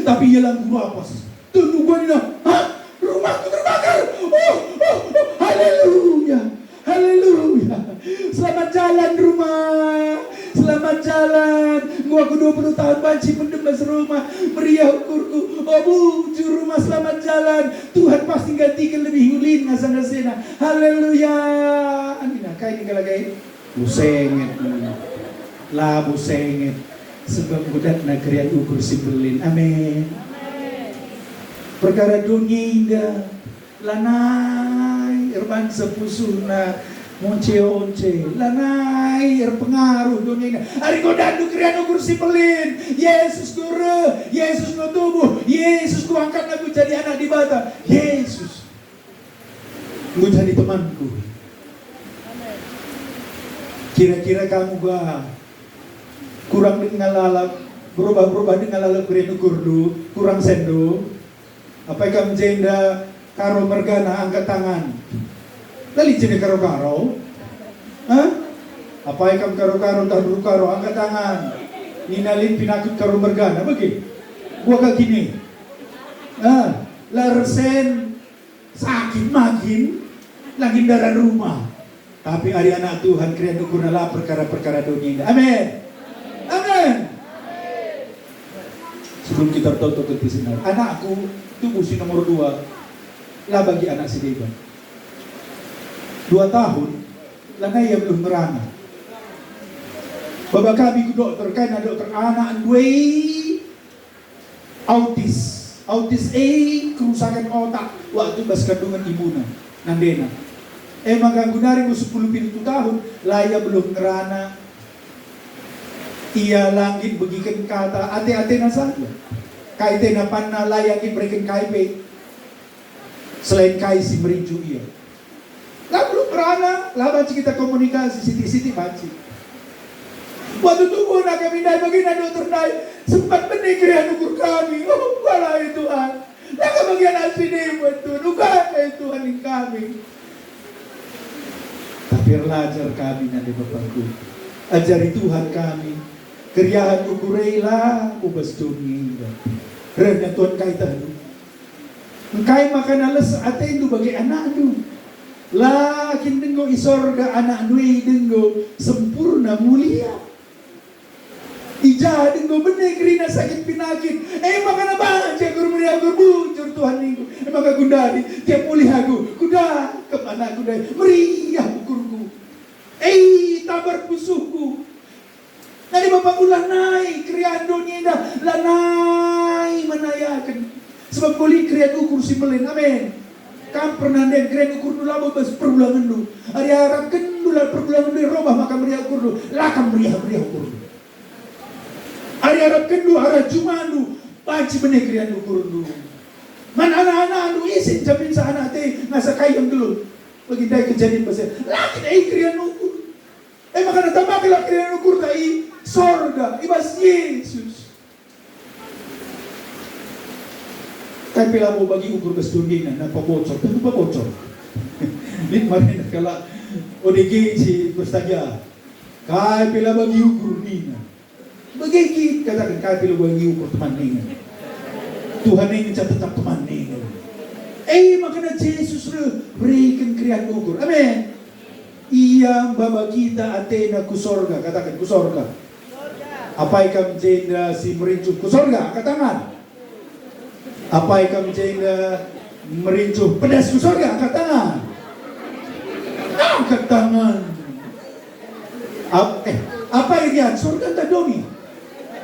Tapi ia lang ku rapas. Tentu gua nina, "Hah? Rumahku terbakar? Oh, oh, oh, haleluya, haleluya. Selamat jalan rumah, selamat jalan. Gua aku dua puluh tahun banci mendem bas rumah, meriah ukurku. Oh, bujur rumah, selamat jalan. Tuhan pasti gantiken lebih ulin ngasa-ngasena. Haleluya." Anina, kai ning kalagai? Busenget. Labo senget. Sebab enggo datna keriahen ukur si mbelin. Amin. Perkara doni enda lanai erbansa pusuhna monce-once, lanai erpengaruh doni enda. Ari enggo datna keriahen ukur si mbelin, Yesus enggo reh, Yesus enggo tubuh, Yesus enggo angkatna ku jadi anak Dibata. Yesus. Enggo jadi temanku. Kira-kira kamu ga kurang denga lalap, berubah-berubah denga lalap keriahen ukurndu, kurang senndu? Apai kam jenda Karo mergana angkat tangan? La lit jenda Karo-Karo? Hah? Apai kam Karo-Karo ntah Duru Karo angkat tangan? Nina lit penakut Karo mergana bage? Gua kaki ni. Ah, la ersen. Sakit makin, lagi ndaran rumah. Tapi ari anak Tuhan keriahen ukurna la perkara-perkara doni enda. Amin. Amin. Sebelum kita ertoto kenti senina, anakku tubuh si nomor dua, la bagi anak si deban. Dua tahun, lanai ia beluh ngerana. Baba kami ku dokter, kaina dokter anak nduwei autis. Autis e kerusakan otak waktu bas kandungan ibuna, nandena. E maka gundari enggo sepuluh pitu tahun, la ia beluh ngerana. Ia la nggit begiken kata ate-atena saja. Kai tena panna la ia nggit mereken kai pe. Selain kai si merincu ia. La perlu merana, la banci kita komunikasi, sitik-sitik banci. Waktu tubuhna kami ndai, bagina dokter ndai, sempat bene keriahen ukur kami. Oh, uga la e Tuhan. La ka bagi anak si deban Tuhan, uga e Tuhan ning kami. Tapi erlajar kami nande bapangku. Ajari Tuhan kami. Keriahen ukur e la ku bas doni enda. Rehna Tuhan kai tehndu. Engkai maka nales atendu bage anakndu? La kin denggo i sorga anakndu e denggo sempurna mulia? I ja enggo bene kerina sakit penakit. E maka banci aku meriah, aku bujur Tuhan ningku. E maka gundari, tiap mulih aku, kudakep anakku ndai, meriah ukurku. E, tabar pusuhku. Nari bapakku lanai keriahen doni enda, lanai manayaken. Sebab enggo lit keriahen ukur si mbelin. Amin. Kam pernah nden keriahen ukurndu labo bas pergulangenndu. Ari arapkenndu la pergulangenndu, robah maka meriah ukurndu. La kam meriah-meriah ukurndu. Ari arapkenndu arah jumandu, banci bene keriahen ukurndu. Man anak-anakndu isin jaminsa anak ate ngasa kai enggelut. Bagi ndai kejadin bas e. La kin e keriahen ukur. E maka tambahkenlah keriahen ukurta i sorga, i bas Jesus. Kai pe labo bagi ukur bas doni enda, na pabocor, tentu pabocor. Lit marenda kalak O D G si bersaja. Kai pe la bagi ukur nina. Bage kin kataken kai pe la bagi ukur teman nina. Tuhan e ngenca tetap teman nina. E maka Jesus reh bereken keriahen ukur. Amin. Ia mbaba kita atena ku sorga, kataken, "Ku sorga." Apai kam jenda si merincuh ku sorga? Angkat tangan. Apai kam jenda merincuh pedas ku sorga? Angkat tangan. Angkat tangan. Ap-, eh, apai rian, sorga ntah doni?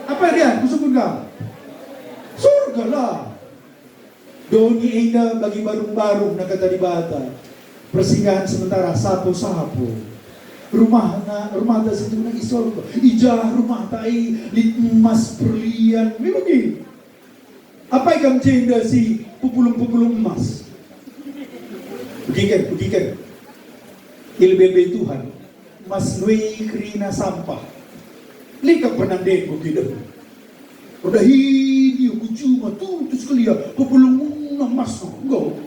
Apai rian, kusungkun kam? Sorga lah. Doni enda bagi barung-barung, na kata Dibata. Persinggahen sementara, sapo-sapo. Rumahna, rumahta si tuhuna i sorga. I ja rumahta e lit emas perlian. Me bage. Apai kam jenda si pepulung-pepulung emas? Begiken, begiken. Ilebe-lebe Tuhan. Mas ndai kerina sampah. Lit kam pernah ndai ku gidem. Erdahin ia ku juma tutus kal ia pepulungna emas enggo.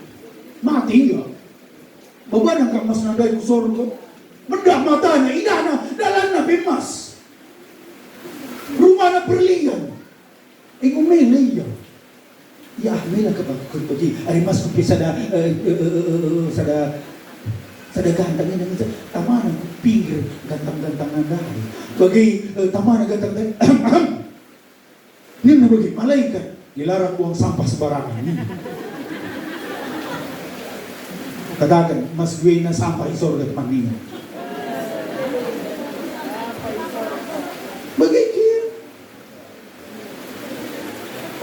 Mate ia. Babana kap emas ndai ku sorga. Medah matana, idahna, dalanna pe emas. Rumahna perlian. Enggo mela ia. Ya, mela kap aku bagi. Ari emas pe sada, eh, eh, eh, eh, eh, sada, sada gantang ini, ini, tamana ku pinggir gantang-gantang ndai. Bagi, eh, tamana gantang ndai. Nina bagi malaikat, dilarang buang sampah sembarangan. Nina. Kataken, emas ndai sampah i sorga teman nina. Bagi kia.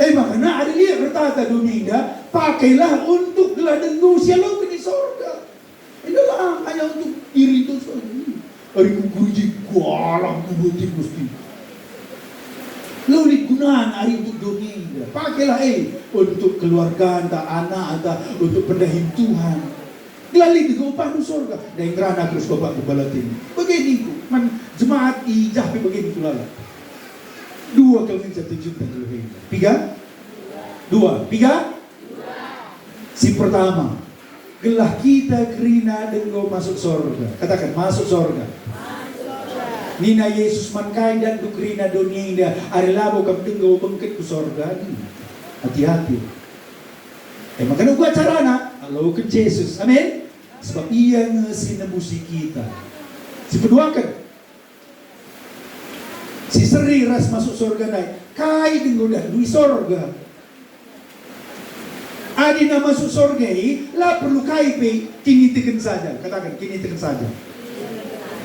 E maka adi lit ertata doni enda, pakailah untuk gelah denggo si aloken i sorga. Enda la hanya untuk diri enda saja. Ari ku gereja galak ku betik mesti. La lit gunana ari untuk doni enda. Pakailah e untuk keluarganta, anakta, untuk pendahin Tuhan. Gelah lit denggo upahndu sorga. Ndai ngerana terus Bapakku balatin. Bage ningku, man jemaat i jah pe bage ningku lalap. Dua kal ngenca tujunta geluh enda. Piga? Dua. Piga? Si pertama, gelah kita kerina denggo masuk sorga. Kataken, masuk sorga. Nina Jesus, "Man kai datndu kerina doni enda, ari labo kam denggo bengket ku sorga?" Nina. Hati-hati. E maka uga carana, aloken Jesus. Amin. Sebab ia nge si nebusi kita. Si peduaken. Si seri ras masuk sorga ndai, kai denggo datndu i sorga? Adina masuk sorga i, la perlu kai pe, kiniteken saja. Kataken, kiniteken saja.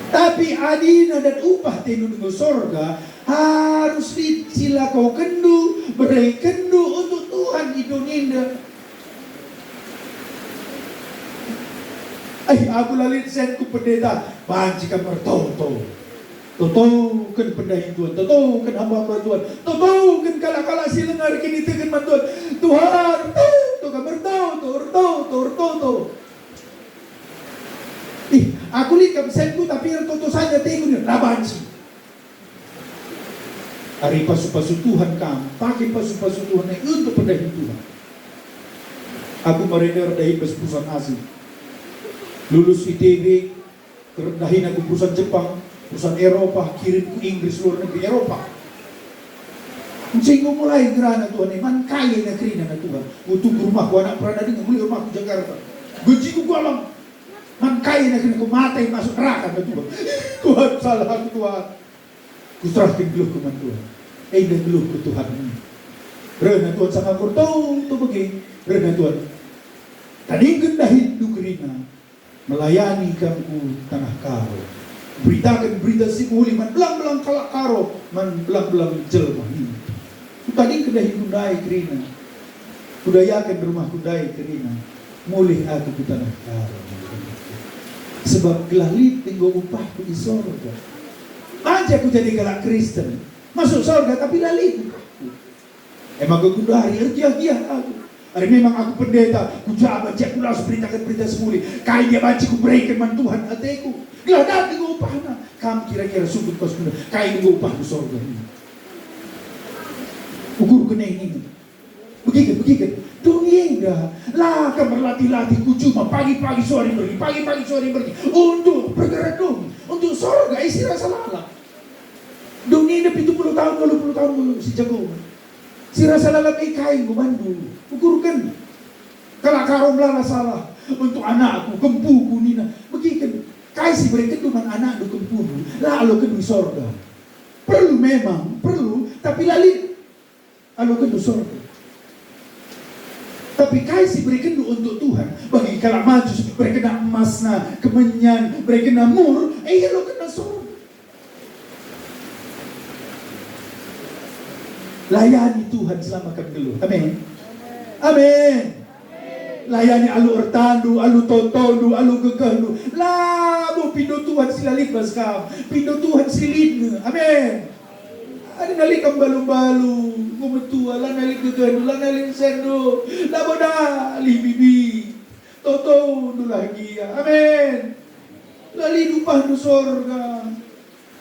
Tapi adina dat upah atendu denggo sorga, harus lit silakokenndu, berekenndu untuk Tuhan i doni enda. Ai, aku la lit senku pendeta, banci kam ertoto. Totoken pendahin Tuhan, totoken hamba-hamba Tuhan, totoken kalak-kalak si langa erkiniteken man Tuhan. Tuhan, ertoto kam, ertoto, ertoto, ertoto. Ih, aku lit kam senku, tapi ertoto saja ateku, la banci. Ari pasu-pasu Tuhan kam, pake pasu-pasu Tuhan e untuk pendahin Tuhan. Aku marenda erdahin bas perusahaan asing. Lulus I T B, erdahin aku perusahaan Jepang, perusahaan Eropa, kirim ku Inggris, luar negeri Eropa. Enggo mulai ngerana Tuhan e, man kai na kerina na Tuhan. Ku tuku rumahku, anak perana denga, mulai rumahku Jakarta. Gajiku galang. Man kai na kerina, ku mate masuk neraka na Tuhan. Tuhan, salah aku, Tuhan. Kuserahken geluhku man Tuhan. Enda geluhku Tuhan. Rehna Tuhan sangapur tau tu bage. Rehna Tuhan. Tadingken dahinndu kerina. Melayani kam ku tanah Karo. Beritaken berita si mehuli man belang-belang kalak Karo, man belang-belang jelma nina. Kutadingken dahinku ndai kerina. Kudayaken rumahku ndai kerina. Mulih aku ku tanah Karo. Sebab gelah lit enggo upahku i sorga. Banci aku jadi kalak Kristen. Masuk sorga, tapi la lit upahku. E maka genduari ergiah-giah aku. Ari memang aku pendeta, kujabat je aku lawes beritaken berita si mehuli. Kai ndia banci kubereken man Tuhan ateku? Gelah dage enggo upahna. Kam kira-kira sungkun kos guna, kai enggo upah di sorga ini? Ukurken e nina. Begiken, begiken. Doni enda, la kam erlatih-latih ku juma pagi-pagi sore mergi, pagi-pagi sore mergi. Untuk perkara doni, untuk sorga isi rasa lalap. Doni enda pitu puluh tahun, waluh puluh tahun si jago. Si rasa lalap e kai enggo bandu? Ukurken. Kalak Karo melala salah. Untuk anakku, kempuku nina. Begiken. Kai si berekenndu man anakndu, kempundu? La alokenndu i sorga. Perlu memang, perlu, tapi la lit alokenndu sorga. Tapi kai si berekenndu untuk Tuhan? Bagi kalak Majus, berekenna emasna, kemenyan, berekenna mur, e ialokenna sorga. Layani Tuhan selama kam nggeluh. Amin. Amin. Layani alu ertandu, alu totondu, alu gegehndu. Labo pindo Tuhan si la lit bas kam, pindo Tuhan si lit nge. Amin. Adi nali kam balu-balu, enggo metua, la nali gegehndu, la nali sendu, labo dalih bibi. Totondu lah gia. Amin. La lit upahndu sorga.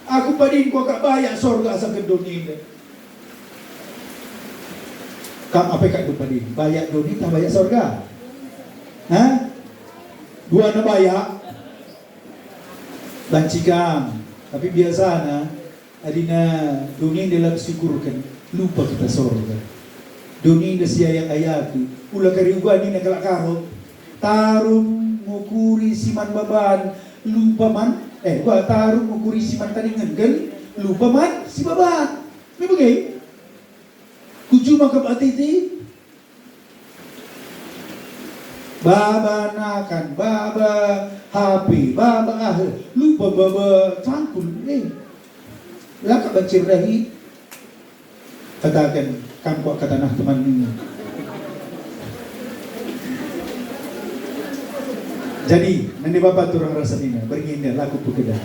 Aku padin kuakap bayak sorga asa kedon enda. Kam apai kap padin? Bayak doni tah bayak sorga? Hah? Duana bayak? Banci kam. Tapi biasana, adina doni enda la siukurken, lupa kita sorga. Doni enda siayak-ayaki. Ula kari uga nina kalak Karo. Tarum ngukuri si man baban, lupa man, eh, ba, tarum ngukuri si man tadingen, lupa man si baban. Me bage. Ku juma kap atiti. Baba nakan, baba H P, baba ah, lupa baba cangkul. Eh. La kap banci erdahi. Kataken, kam kuakap tanah teman nina. Jadi, nande bapa turang rasa nina, berngi enda laku pekeda.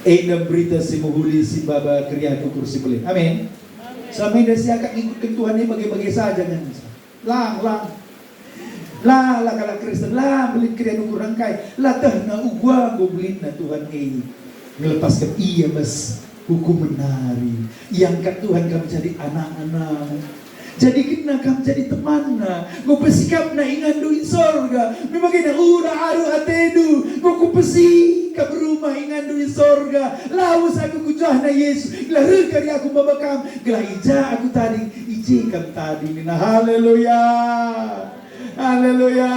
Enda berita si mehuli si baba keriahku kursi belin. Amin. Selama enda siakap ngikutken Tuhan e bage-bage saja ngenca. Lang, lang. La, la kalak Kristen, la mbelin kerina ukur engkai, la tehna uga enggo belinna Tuhan e. Ngelepasken ia bas hukumen nari. Iangkat Tuhan kam jadi anak-anak. Jadikenna kam jadi temanna. Enggo pesikapna inganndu i sorga. Me bagena ura aru atendu. Enggo kupesikap rumah inganndu i sorga. Lawes aku ku jahna Yesus. Gelah reh kari aku maba kam. Gelah i ja aku tading, i je kam tading. Nina, haleluya. Haleluya.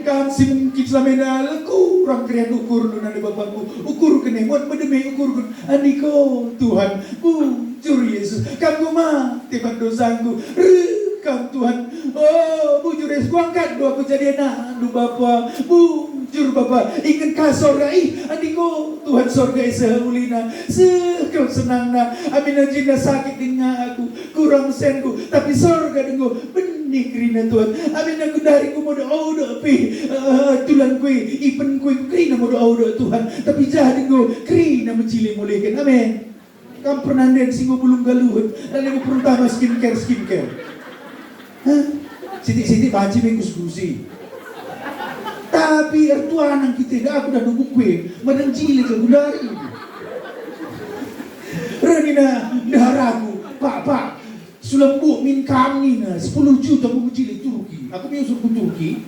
Kam si mungkin selama enda kurang keriahen ukurndu nande bapangku. Ukurken e, muat medem e ukurken. Andiko, Tuhan, bujur Yesus, kam enggo mate man dosangku. Reh kam, Tuhan. Oh, bujur Yesus, kuangkatndu aku jadi anakndu, Bapa. Bujur, Bapa. Ingen ka sorga, ih, andiko, Tuhan, sorga e seh ulina. Seh kal senangna. Amin, ajinna sakit denga aku. Kurang senku, tapi sorga denggo beni kerina Tuhan. Amin, aku dari ku modok-odok pe, eh, tulanku e, ipenku e, kerina modok-odok Tuhan. Tapi jah denggo kerina mejile mulihken. Amin. Kam pernah nden si enggo bulung galuhen, lalu enggo perlu tambah skincare, skincare. Hah? Sitik-sitik banci me kuskusi. Tapi ertuanang kita, dah aku dah nunggu kue, madang jile ke gundari. Reh nina ndeharaku, "Pak, Pak, sulam buk min kam nina, sepuluh juta ku mejile Turki." Aku biasa ku Turki.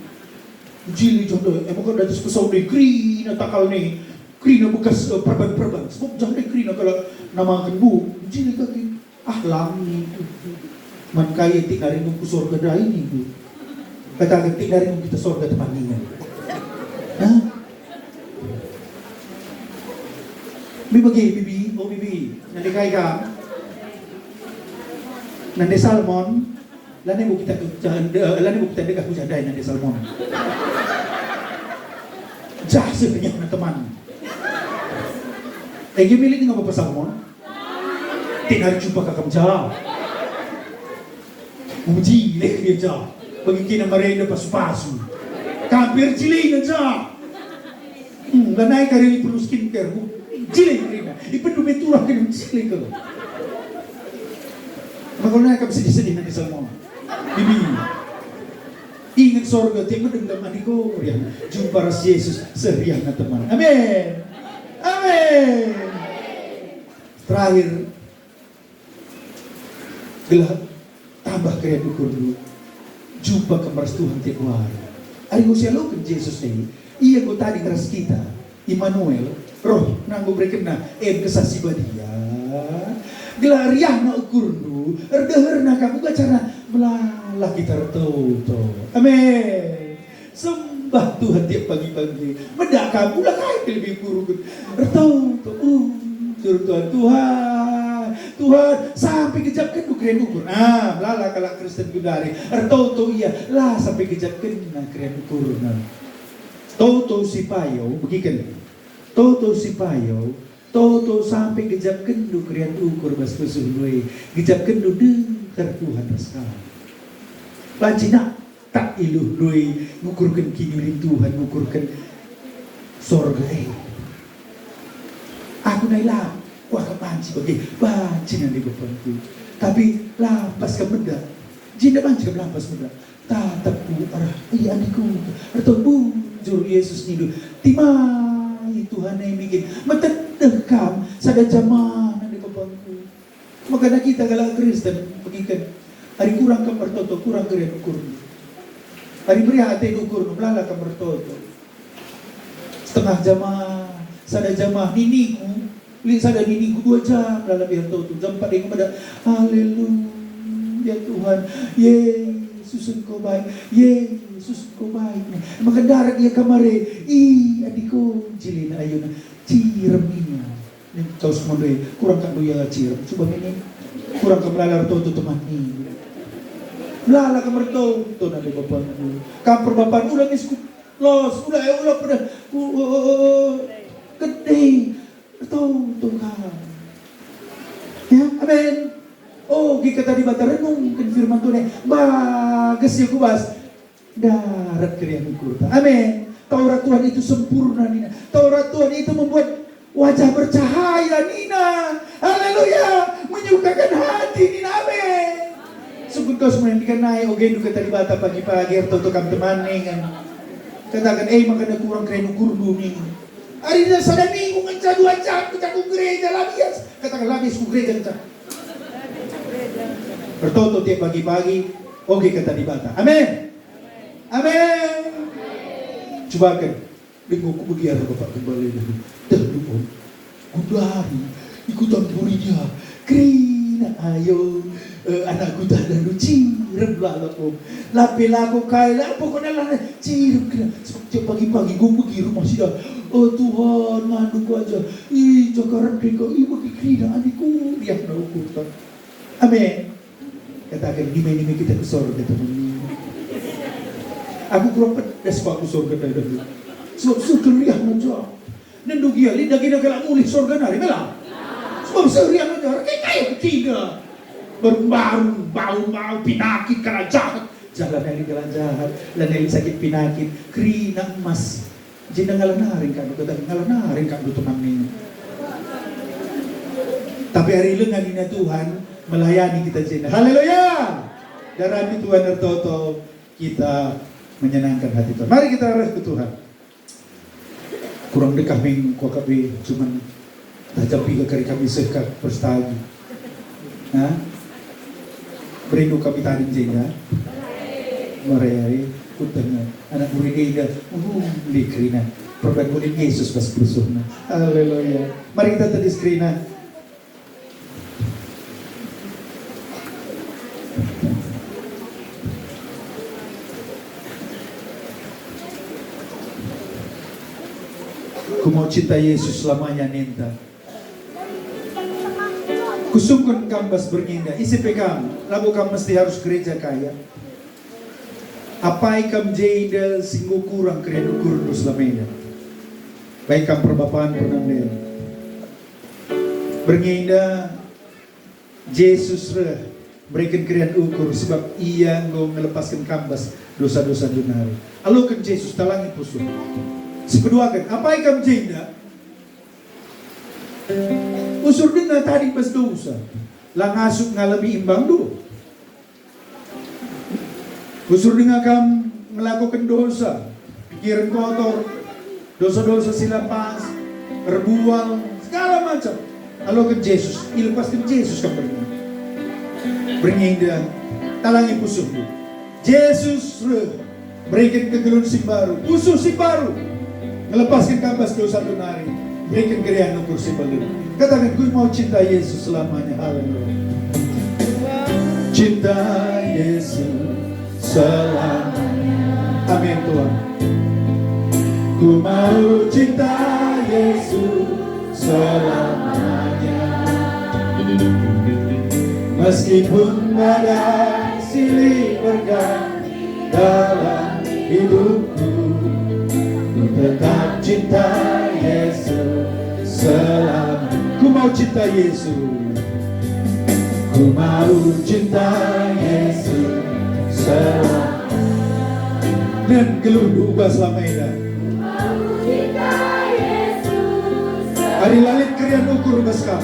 Mejile jondo, emang kan datus pesau deh, kerina takal nih, kerina bekas, eh, perban-perban. Sebab jondo kerina kalau namaken buk, mejile kaki. Ah, lang niku. Man kai tik nari nungku sorga ndai niku. Kataken tik nari nungku kita sorga teman ningan. Hah? Me bage, bibi, O bibi, nande kai kam? Nande Salmon, lanai bo kita ku, ja-, de-, lanai bo kita dekah ku ja ndai nande Salmon. Jah seh riahna teman. Enggi milik nga bapa Salmon? Tiap hari jumpa ka kam ja. Mujile kerina ja. Bagi kena marenda pasu-pasu. Kampir jilina ja. Hmm, lanai kari perlu skincare. Jile kerina. Ipendu meturah kena jile ke. Maka lanai kam sedih-sedih nanti sama. Bibi. Ingat sorga, tiap medem gam adiko, riahna. Jumpa ras Yesus, seh riahna teman. Amin. Amin. Terakhir, gelah tambah keriahen ukurndu, jumpa kam ras Tuhan tiap wari. Ari enggo sialoken Jesus e, Ia enggo tading ras kita, Immanuel, roh nanggo berekenNa, em Kesah Si Badia. Gelah riahna ukurndu, erdeherna kam uga cara melala kita ertoto. Amin. Sembah Tuhan tiap pagi-pagi. Medak kam, ula kai pe lebe ukurken. Ertoto, uh, jur Tuhan, Tuhan, Tuhan, sampai gejapkenndu keriahen ukur. Ah, melala kalak Kristen genduari. Ertoto ia, la sampai gejapkenna keriahen ukurna. Toto si payo, begiken. Toto si payo, toto sampai gejapkenndu keriahen ukur bas pusuhndu e. Gejapkenndu deher Tuhan ras kam. Banci nak tak iluh ndoi ngukurken kiniulin Tuhan, ngukurken sorga e. Aku nai la kuakap banci bage, banci nande bapangku. Tapi la pas kam medak. Jenda banci kam la pas medak. Tatapku arah ia andiku. Ertoto bujur Yesus nindu, timai Tuhan e migin. Metedeh kam sada jamah nande bapangku. Maka kita kalak Kristen, begiken. Ari kurang kam ertoto, kurang keriahen ukurndu. Ari meriah atendu ukurndu, melala kam ertoto. Setengah jamah, sada jamah, niniku, lit sada niniku dua jam, melala pe ertoto. Jam empat denga meda, haleluya Tuhan, Yesus engkau baik, Yesus engkau baik. Maka ndarat ia kamar e, ih, adiko, jilina ayuna, cirem ia. Ning tau semua ndai, kurang kap duya cirem, cuba mini. Kurang kap melala ertoto teman ni. Melala kam ertoto nande bapangku. Kam perbapan ula misku los, ula, eh, ula pernah ku, eh, eh, eh, gede. Ertoto kam. Ya, amin. Oh, gi kata Dibata, renungken firman Tuhan e. Bages ia kubas. Ndarat keriahen ukurta. Amin. Taurat Tuhan itu sempurna, nina. Taurat Tuhan itu membuat wajah bercahaya, nina. Haleluya. Menyukakan hati, nina. Amin. Sungkun kau semua yang dikenai, ogendu kata Dibata pagi-pagi, ertoto kam teman ningan. Kataken, eh, makana kurang keriahen ukurndu ningan. Ari sada minggu ngenca dua jam, ngenca ku gereja, la bias. Kataken, la bias ku gereja ngenca. Ertoto tiap pagi-pagi, oge kata Dibata. Amin. Amin. Cubaken, denga kubegi arah Bapa Gembala e, dah, dah, Om. Genduari, ikutampurinya. Kerina, ayo, eh, anakku, tadandu, cirem lalap, Om. Lape lako kai, la, pokokna la, cirem kerina. Sebab tiap pagi-pagi kubegi rumah sida. Oh Tuhan, ngandung ku aja. Ih, jakaran kau, ih, bagi kerina, aniku, riahna ukurta. Amin. Kataken, nime-nime kita ku sorga, teman. Aku kurang pedas pa ku sorga, teman. Sebab seh keriahna ja. Nandung gia, lit dagina kalak mulih sorga nari, mela. Sebab seh riahna ja, reke kaya kecina. Baru-baru, bau-bau, pinakit, kalak jahat. Jalan nari kalak jahat, lanai sakit pinakit, kerina emas. Jenda ngala nari kak, kata ngala nari kak, teman ni. Tapi ari lenga nina Tuhan, melayani kita jenda. Haleluya! Darami Tuhan ertoto, kita menyenangkan hati Tuhan. Mari kita arah ke Tuhan. Kurang dekah ming kuakap e, cuman Tah jam piga kari kami seh ka pesta agi. Ha? Berindu kami tading jenda. Mare ai, kutanya anak murid enda, uh, lit kerina. Perban murid Yesus bas pusuhna. Haleluya. Mari kita tedis kerina. Ku mau cinta Yesus selamanya ninta. Sungkun kam bas berngi enda, ise pe kam, labo kam mesti harus gereja kaya. Apai kam jenda si enggo kurang keriahen ukurndu selama enda? Baik kam perbapan, pernanden. Berngi enda, Jesus reh mereken keriahen ukur, sebab Ia enggo ngelepasken kam bas dosa-dosandu nari. Aloken Jesus, talangi pusuh. Sipeduaken, apai kam jenda? Usur denga tading bas dosa, la ngasup ngalemi imbangndu. Usur denga kam ngelakoken dosa, pikiren kotor, dosa-dosa si la pas, erbual, segala macam. Aloken Jesus, ilepasken Jesus kam berngi. Berngi enda, talangi pusuhndu. Jesus reh mereken kegeluhen si mbaru, pusuh si mbaru, ngelepasken kam bas dosandu nari, mereken keriahen ukur si mbelin. Kataken, "Ku mau cinta Yesus selamanya." Haleluya. Cinta Yesus selamanya. Amin, Tuhan. Ku mau cinta Yesus selamanya. Meskipun badai silih berganti dalam hidupku, ku tetap cinta Yesus selamanya. Ku mau cinta Yesus. Ku mau cinta Yesus selamanya. Dan geluh uga selama enda. Ari la lit keriahen ukur bas kam,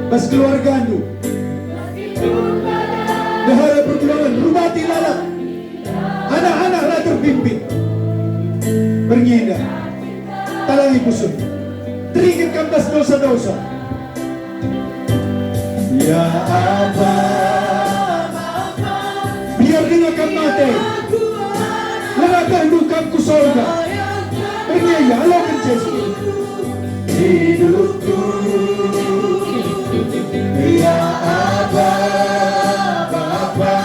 bas keluargandu, ndehara perjuangen, rubati lalap, anak-anak la terpimpin. Berngi enda, talangi pusuh, teriken kam bas dosa-dosa. Ya Aba, biar denga kam mate, langa tehndu kam ku sorga. Berngi enda, aloken Jesus. Hidupku, ya Aba, Bapa,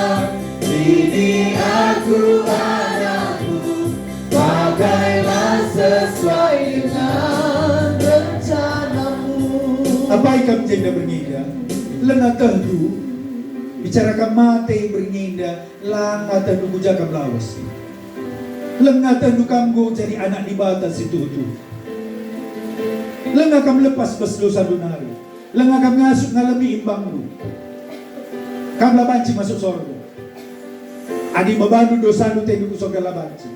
ini aku anakmu, pakailah sesuai dengan rencanamu. Apai kam jenda berngi enda? Langa tehndu, bicara kam mate berngi enda, langa tehndu ku ja kam lawes. Langa tehndu kam enggo jadi anak Dibata si tuhu-tuhu. Langa kam lepas bas dosandu nari. Langa kam ngasup ngalemi imbangndu. Kam la banci masuk sorga. Adi ibabandu dosandu, atendu ku sorga la banci.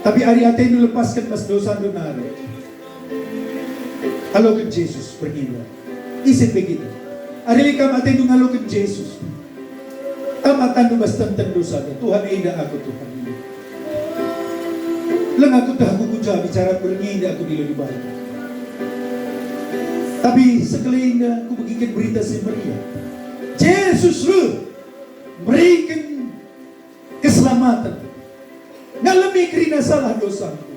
Tapi adi atendu lepasken bas dosandu nari, aloken Jesus berngi enda. Ise pe kita. Adi lit kam atendu ngaloken Jesus, tama tandu bas tenten dosanta, "Tuhan, enda aku, Tuhan, enda. Langa kueteh aku ku ja bicara berngi enda aku ndilo Dibata. Tapi sekelina kubegiken Berita Si Meriah. Jesus reh mereken keselamaten. Ngalemi kerina salah dosangku,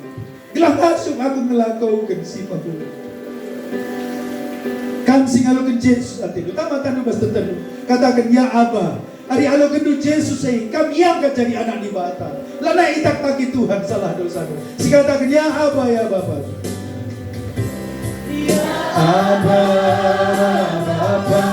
gelah ngasup aku ngelakoken si mehuli." Kam si ngaloken Jesus atendu, tama tandu bas tentendu. Kataken, "Ya Aba." Adi alokenndu Jesus e, kam iangkat jadi anak Dibata. Lanai itak-taki Tuhan salah dosandu. Sikataken, "Ya Aba, ya Bapa." Ya Aba, Bapa,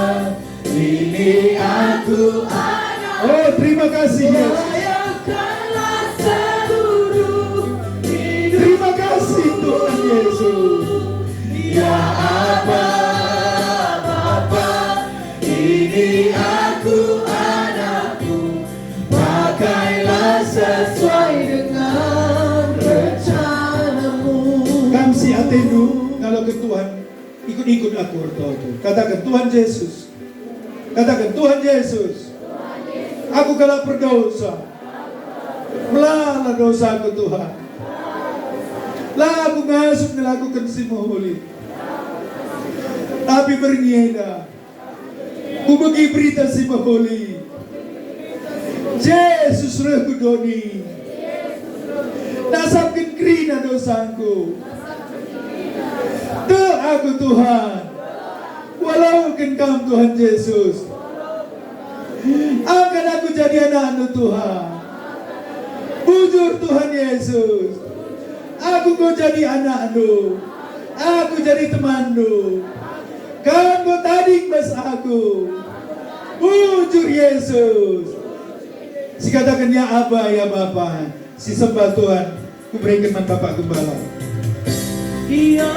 ini aku anak. Oh, terima kasih, Yesus. Layakanlah seluruh hidup. Terima kasih, Tuhan Yesus. Ya Aba, Bapa, ini aku anakmu, pakailah sesuai dengan rencanamu. Kam si atendu ngaloken Tuhan, ikut-ikut aku ertoto. Kataken, "Tuhan Yesus." Kataken, "Tuhan Yesus, aku kalak perdosa. Melala dosaku, Tuhan. La aku ngasup ngelakoken si mehuli. Tapi berngi enda, kubegi Berita Si Mehuli. Jesus reh ku doni. Nasapken kerina dosangku. Tek aku, Tuhan. Kualoken Kam, Tuhan Jesus. Angkat aku jadi anakNdu, Tuhan. Bujur, Tuhan Yesus. Aku enggo jadi anakNdu. Aku jadi temanNdu. Kam enggo tading bas Aku. Bujur Yesus. Sikataken, "Ya Aba, ya Bapa." Sisembah Tuhan, kubereken man Bapak Gembala. Ya